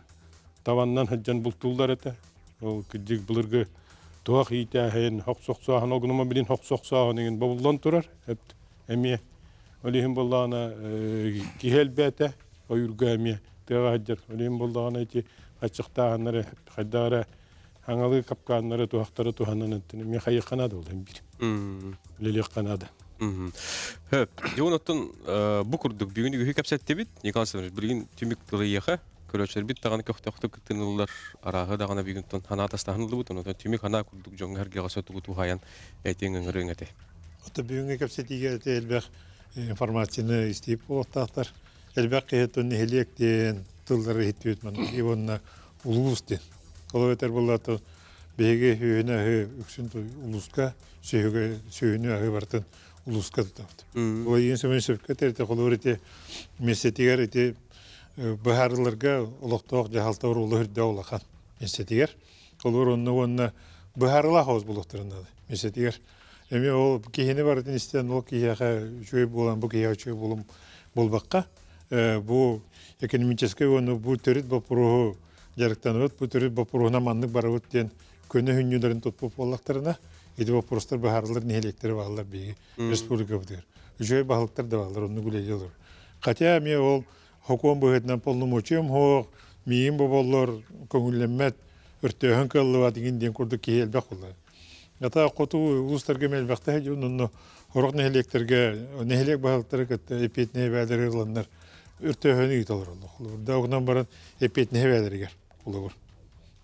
табаннан сылдьан бултууллар этэ. Ол кырдьык былыргы туһах иитээһин, хохсохсооһун, ол гынан билин хохсохсооһун иҥин бобуллан турар. Эмиэ ол иһин буоллаҕына киһи элбээтэ, ойуурга эмиэ тыаҕа сылдьар. Ол иһин буоллаҕына ити аччыктааһыннары хайдах эрэ хаҥалыы капкааннары туһахтары туһанан эттин эмиэ хайыахха наада ол биир. Үлэлиэххэ наада. Хөп. Дьон оттон бу курдук бүгүн үгүһү кэпсэттибит. Николай Семенович, билигин түмүк тылы көрөөччүлэрбит даҕаны көхтөөхтүк кыттыныллар арааһы даҕаны бүгүн ханаа тастаһыныллыбыт онон түмүк ханаа курдук дьоҥҥо эргэҕэ сотугу туһайан этиҥ ыҥырыҥ этэ. Ото бүгүҥҥү кэпсэтиигэ ити элбэх информацияны истиип буолуохтаахтар. Элбэх киһи нэһилиэк диэн тыллары иһиттибит манна уонна улуус диэн. Ол эбэтэр буоллаата биһиги сүөһүнү аһыы үксүн улууска сүөһүгэ сүөһүнү аһыы барытын улууска тутабыт. Ол иһин сөмөн сөпкө этэр холобур ити миэстэтигэр ити быһаарыларга олохтоох дьаһалта оруола үрдэ улахан миэстэтигэр. Холобур онно уонна быһаарылаах оҕус буолуохтарын наада миэстэтигэр. Эмиэ ол киһини барытын истэн ол киһиэхэ үчүгэй буолан бу киһиэхэ үчүгэй буолум буолбакка бу экономическай уонна бу төрүт боппуруоһу дьарыктанабыт, бу төрүт боппуруоһунан маннык барабыт диэн көнө хүнньүлэрин туппут буоллахтарына, ити боппуруостар быһаарыллар нэһилиэктэрэ бааллар биһиги республикабытыгар. Үчүгэй баһылыктар да бааллар, оннук үлэлии олорор. Хотя эмиэ ол сокуон быһыытынан полномочиям суох, миигин боболлор, көҥүллэммэт, өртөөһүн кыаллыбат игин диэн курдук киһи элбэх буолла. Ата хоту улуустарга элбэхтэ дьон онно сорох нэһилиэктэргэ нэһилиэк баһылыктара кытта эппиэтинэһи бээлэри ыланнар өртөөһөнү ыыталар олох. Холобурда оҕунан баран эппиэтинэһи бээлэригэр холобур.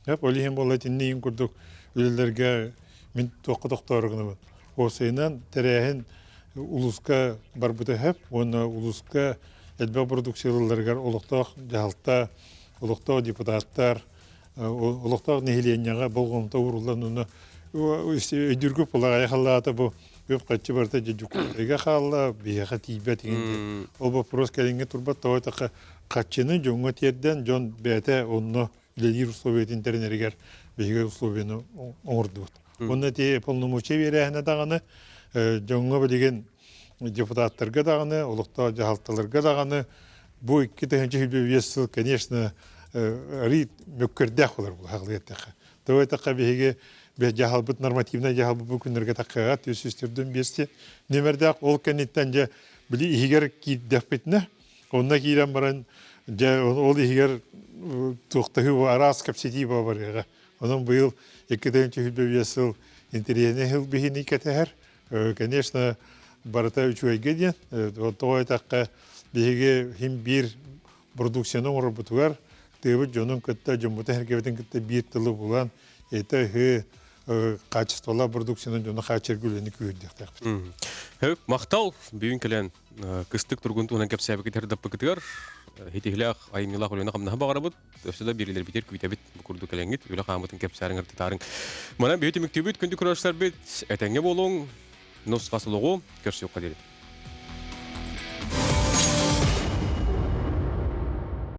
Ол иһин буолла итинниин курдук үлэлэргэ мин туохха тохтоору гынабын. Уопсайынан тэрээһин улууска барбыта сөп уонна улууска элбэх продукция ылалларыгар олохтоох дьаһалта, олохтоох депутаттар, олохтоох нэһилиэнньэҕэ болҕомто ууруллан уонна өйдүүргү пулаҕайа халлаата бу үп-харчы барыта дьокуускайга хаалла биһиэхэ тиийбэт иҥин диэн ол боппуруос кэлиҥҥи турбат тоҕо эттэххэ харчыны дьоҥҥо тиэрдэн дьон бэйэтэ онно үлэлиир условиятын тэринэригэр биһиги условияны оҥордубут уонна ити полномочия биэрээһинэ даҕаны дьоҥҥо билигин депутаттарга даҕаны олохтоох дьаһалталарга даҕаны бу 2025 сыл конечно арый мөккүөрдээх болар бу хаҕылыйаттахха тоҕо эттэххэ биһиги дьаһалбыт нормативнай дьаһалбыт бу күннэргэ таххаҕа 304 нүөмэрдээх ол кэнниттэн дьэ били иһигэр киирдэхпитинэ онно киирэн баран дьэ ол иһигэр туохтаһыы араас кэпсэтии барыаҕа онон быйыл 2025 сыл интэриэһинэй сыл биһини кэтэһэр Конечно, барыта үчүгэйгэ диэн. Тоҕо этэххэ, биһиги иһин биир продукцияны оҥорорбутугар тыабыт дьонун кытта, дьоммутун-сэргэбитин кытта биир тылы булан, это качестволаах продукцияны дьону хааччыйарга үлэни күүһүрдүөхтээхпит. Хөп, махтал бүгүн кэлэн кыстык тургун туһунан кэпсээбиккит ырдаппыкытыгар хитиһилээх айымньылаах үлэни хамнаһы баҕарабыт. Өссө да биирилэрбитигэр күүтэбит. Бу курдук кэлэҥҥит, үлэ хаамытын кэпсээриҥ ыртытаарыҥ. Манан биһи түмүктүүбүт, күндү көрөөччүлэрбит, этэҥҥэ буолуҥ, нус хас олоҕу көрсүөххэ диэри.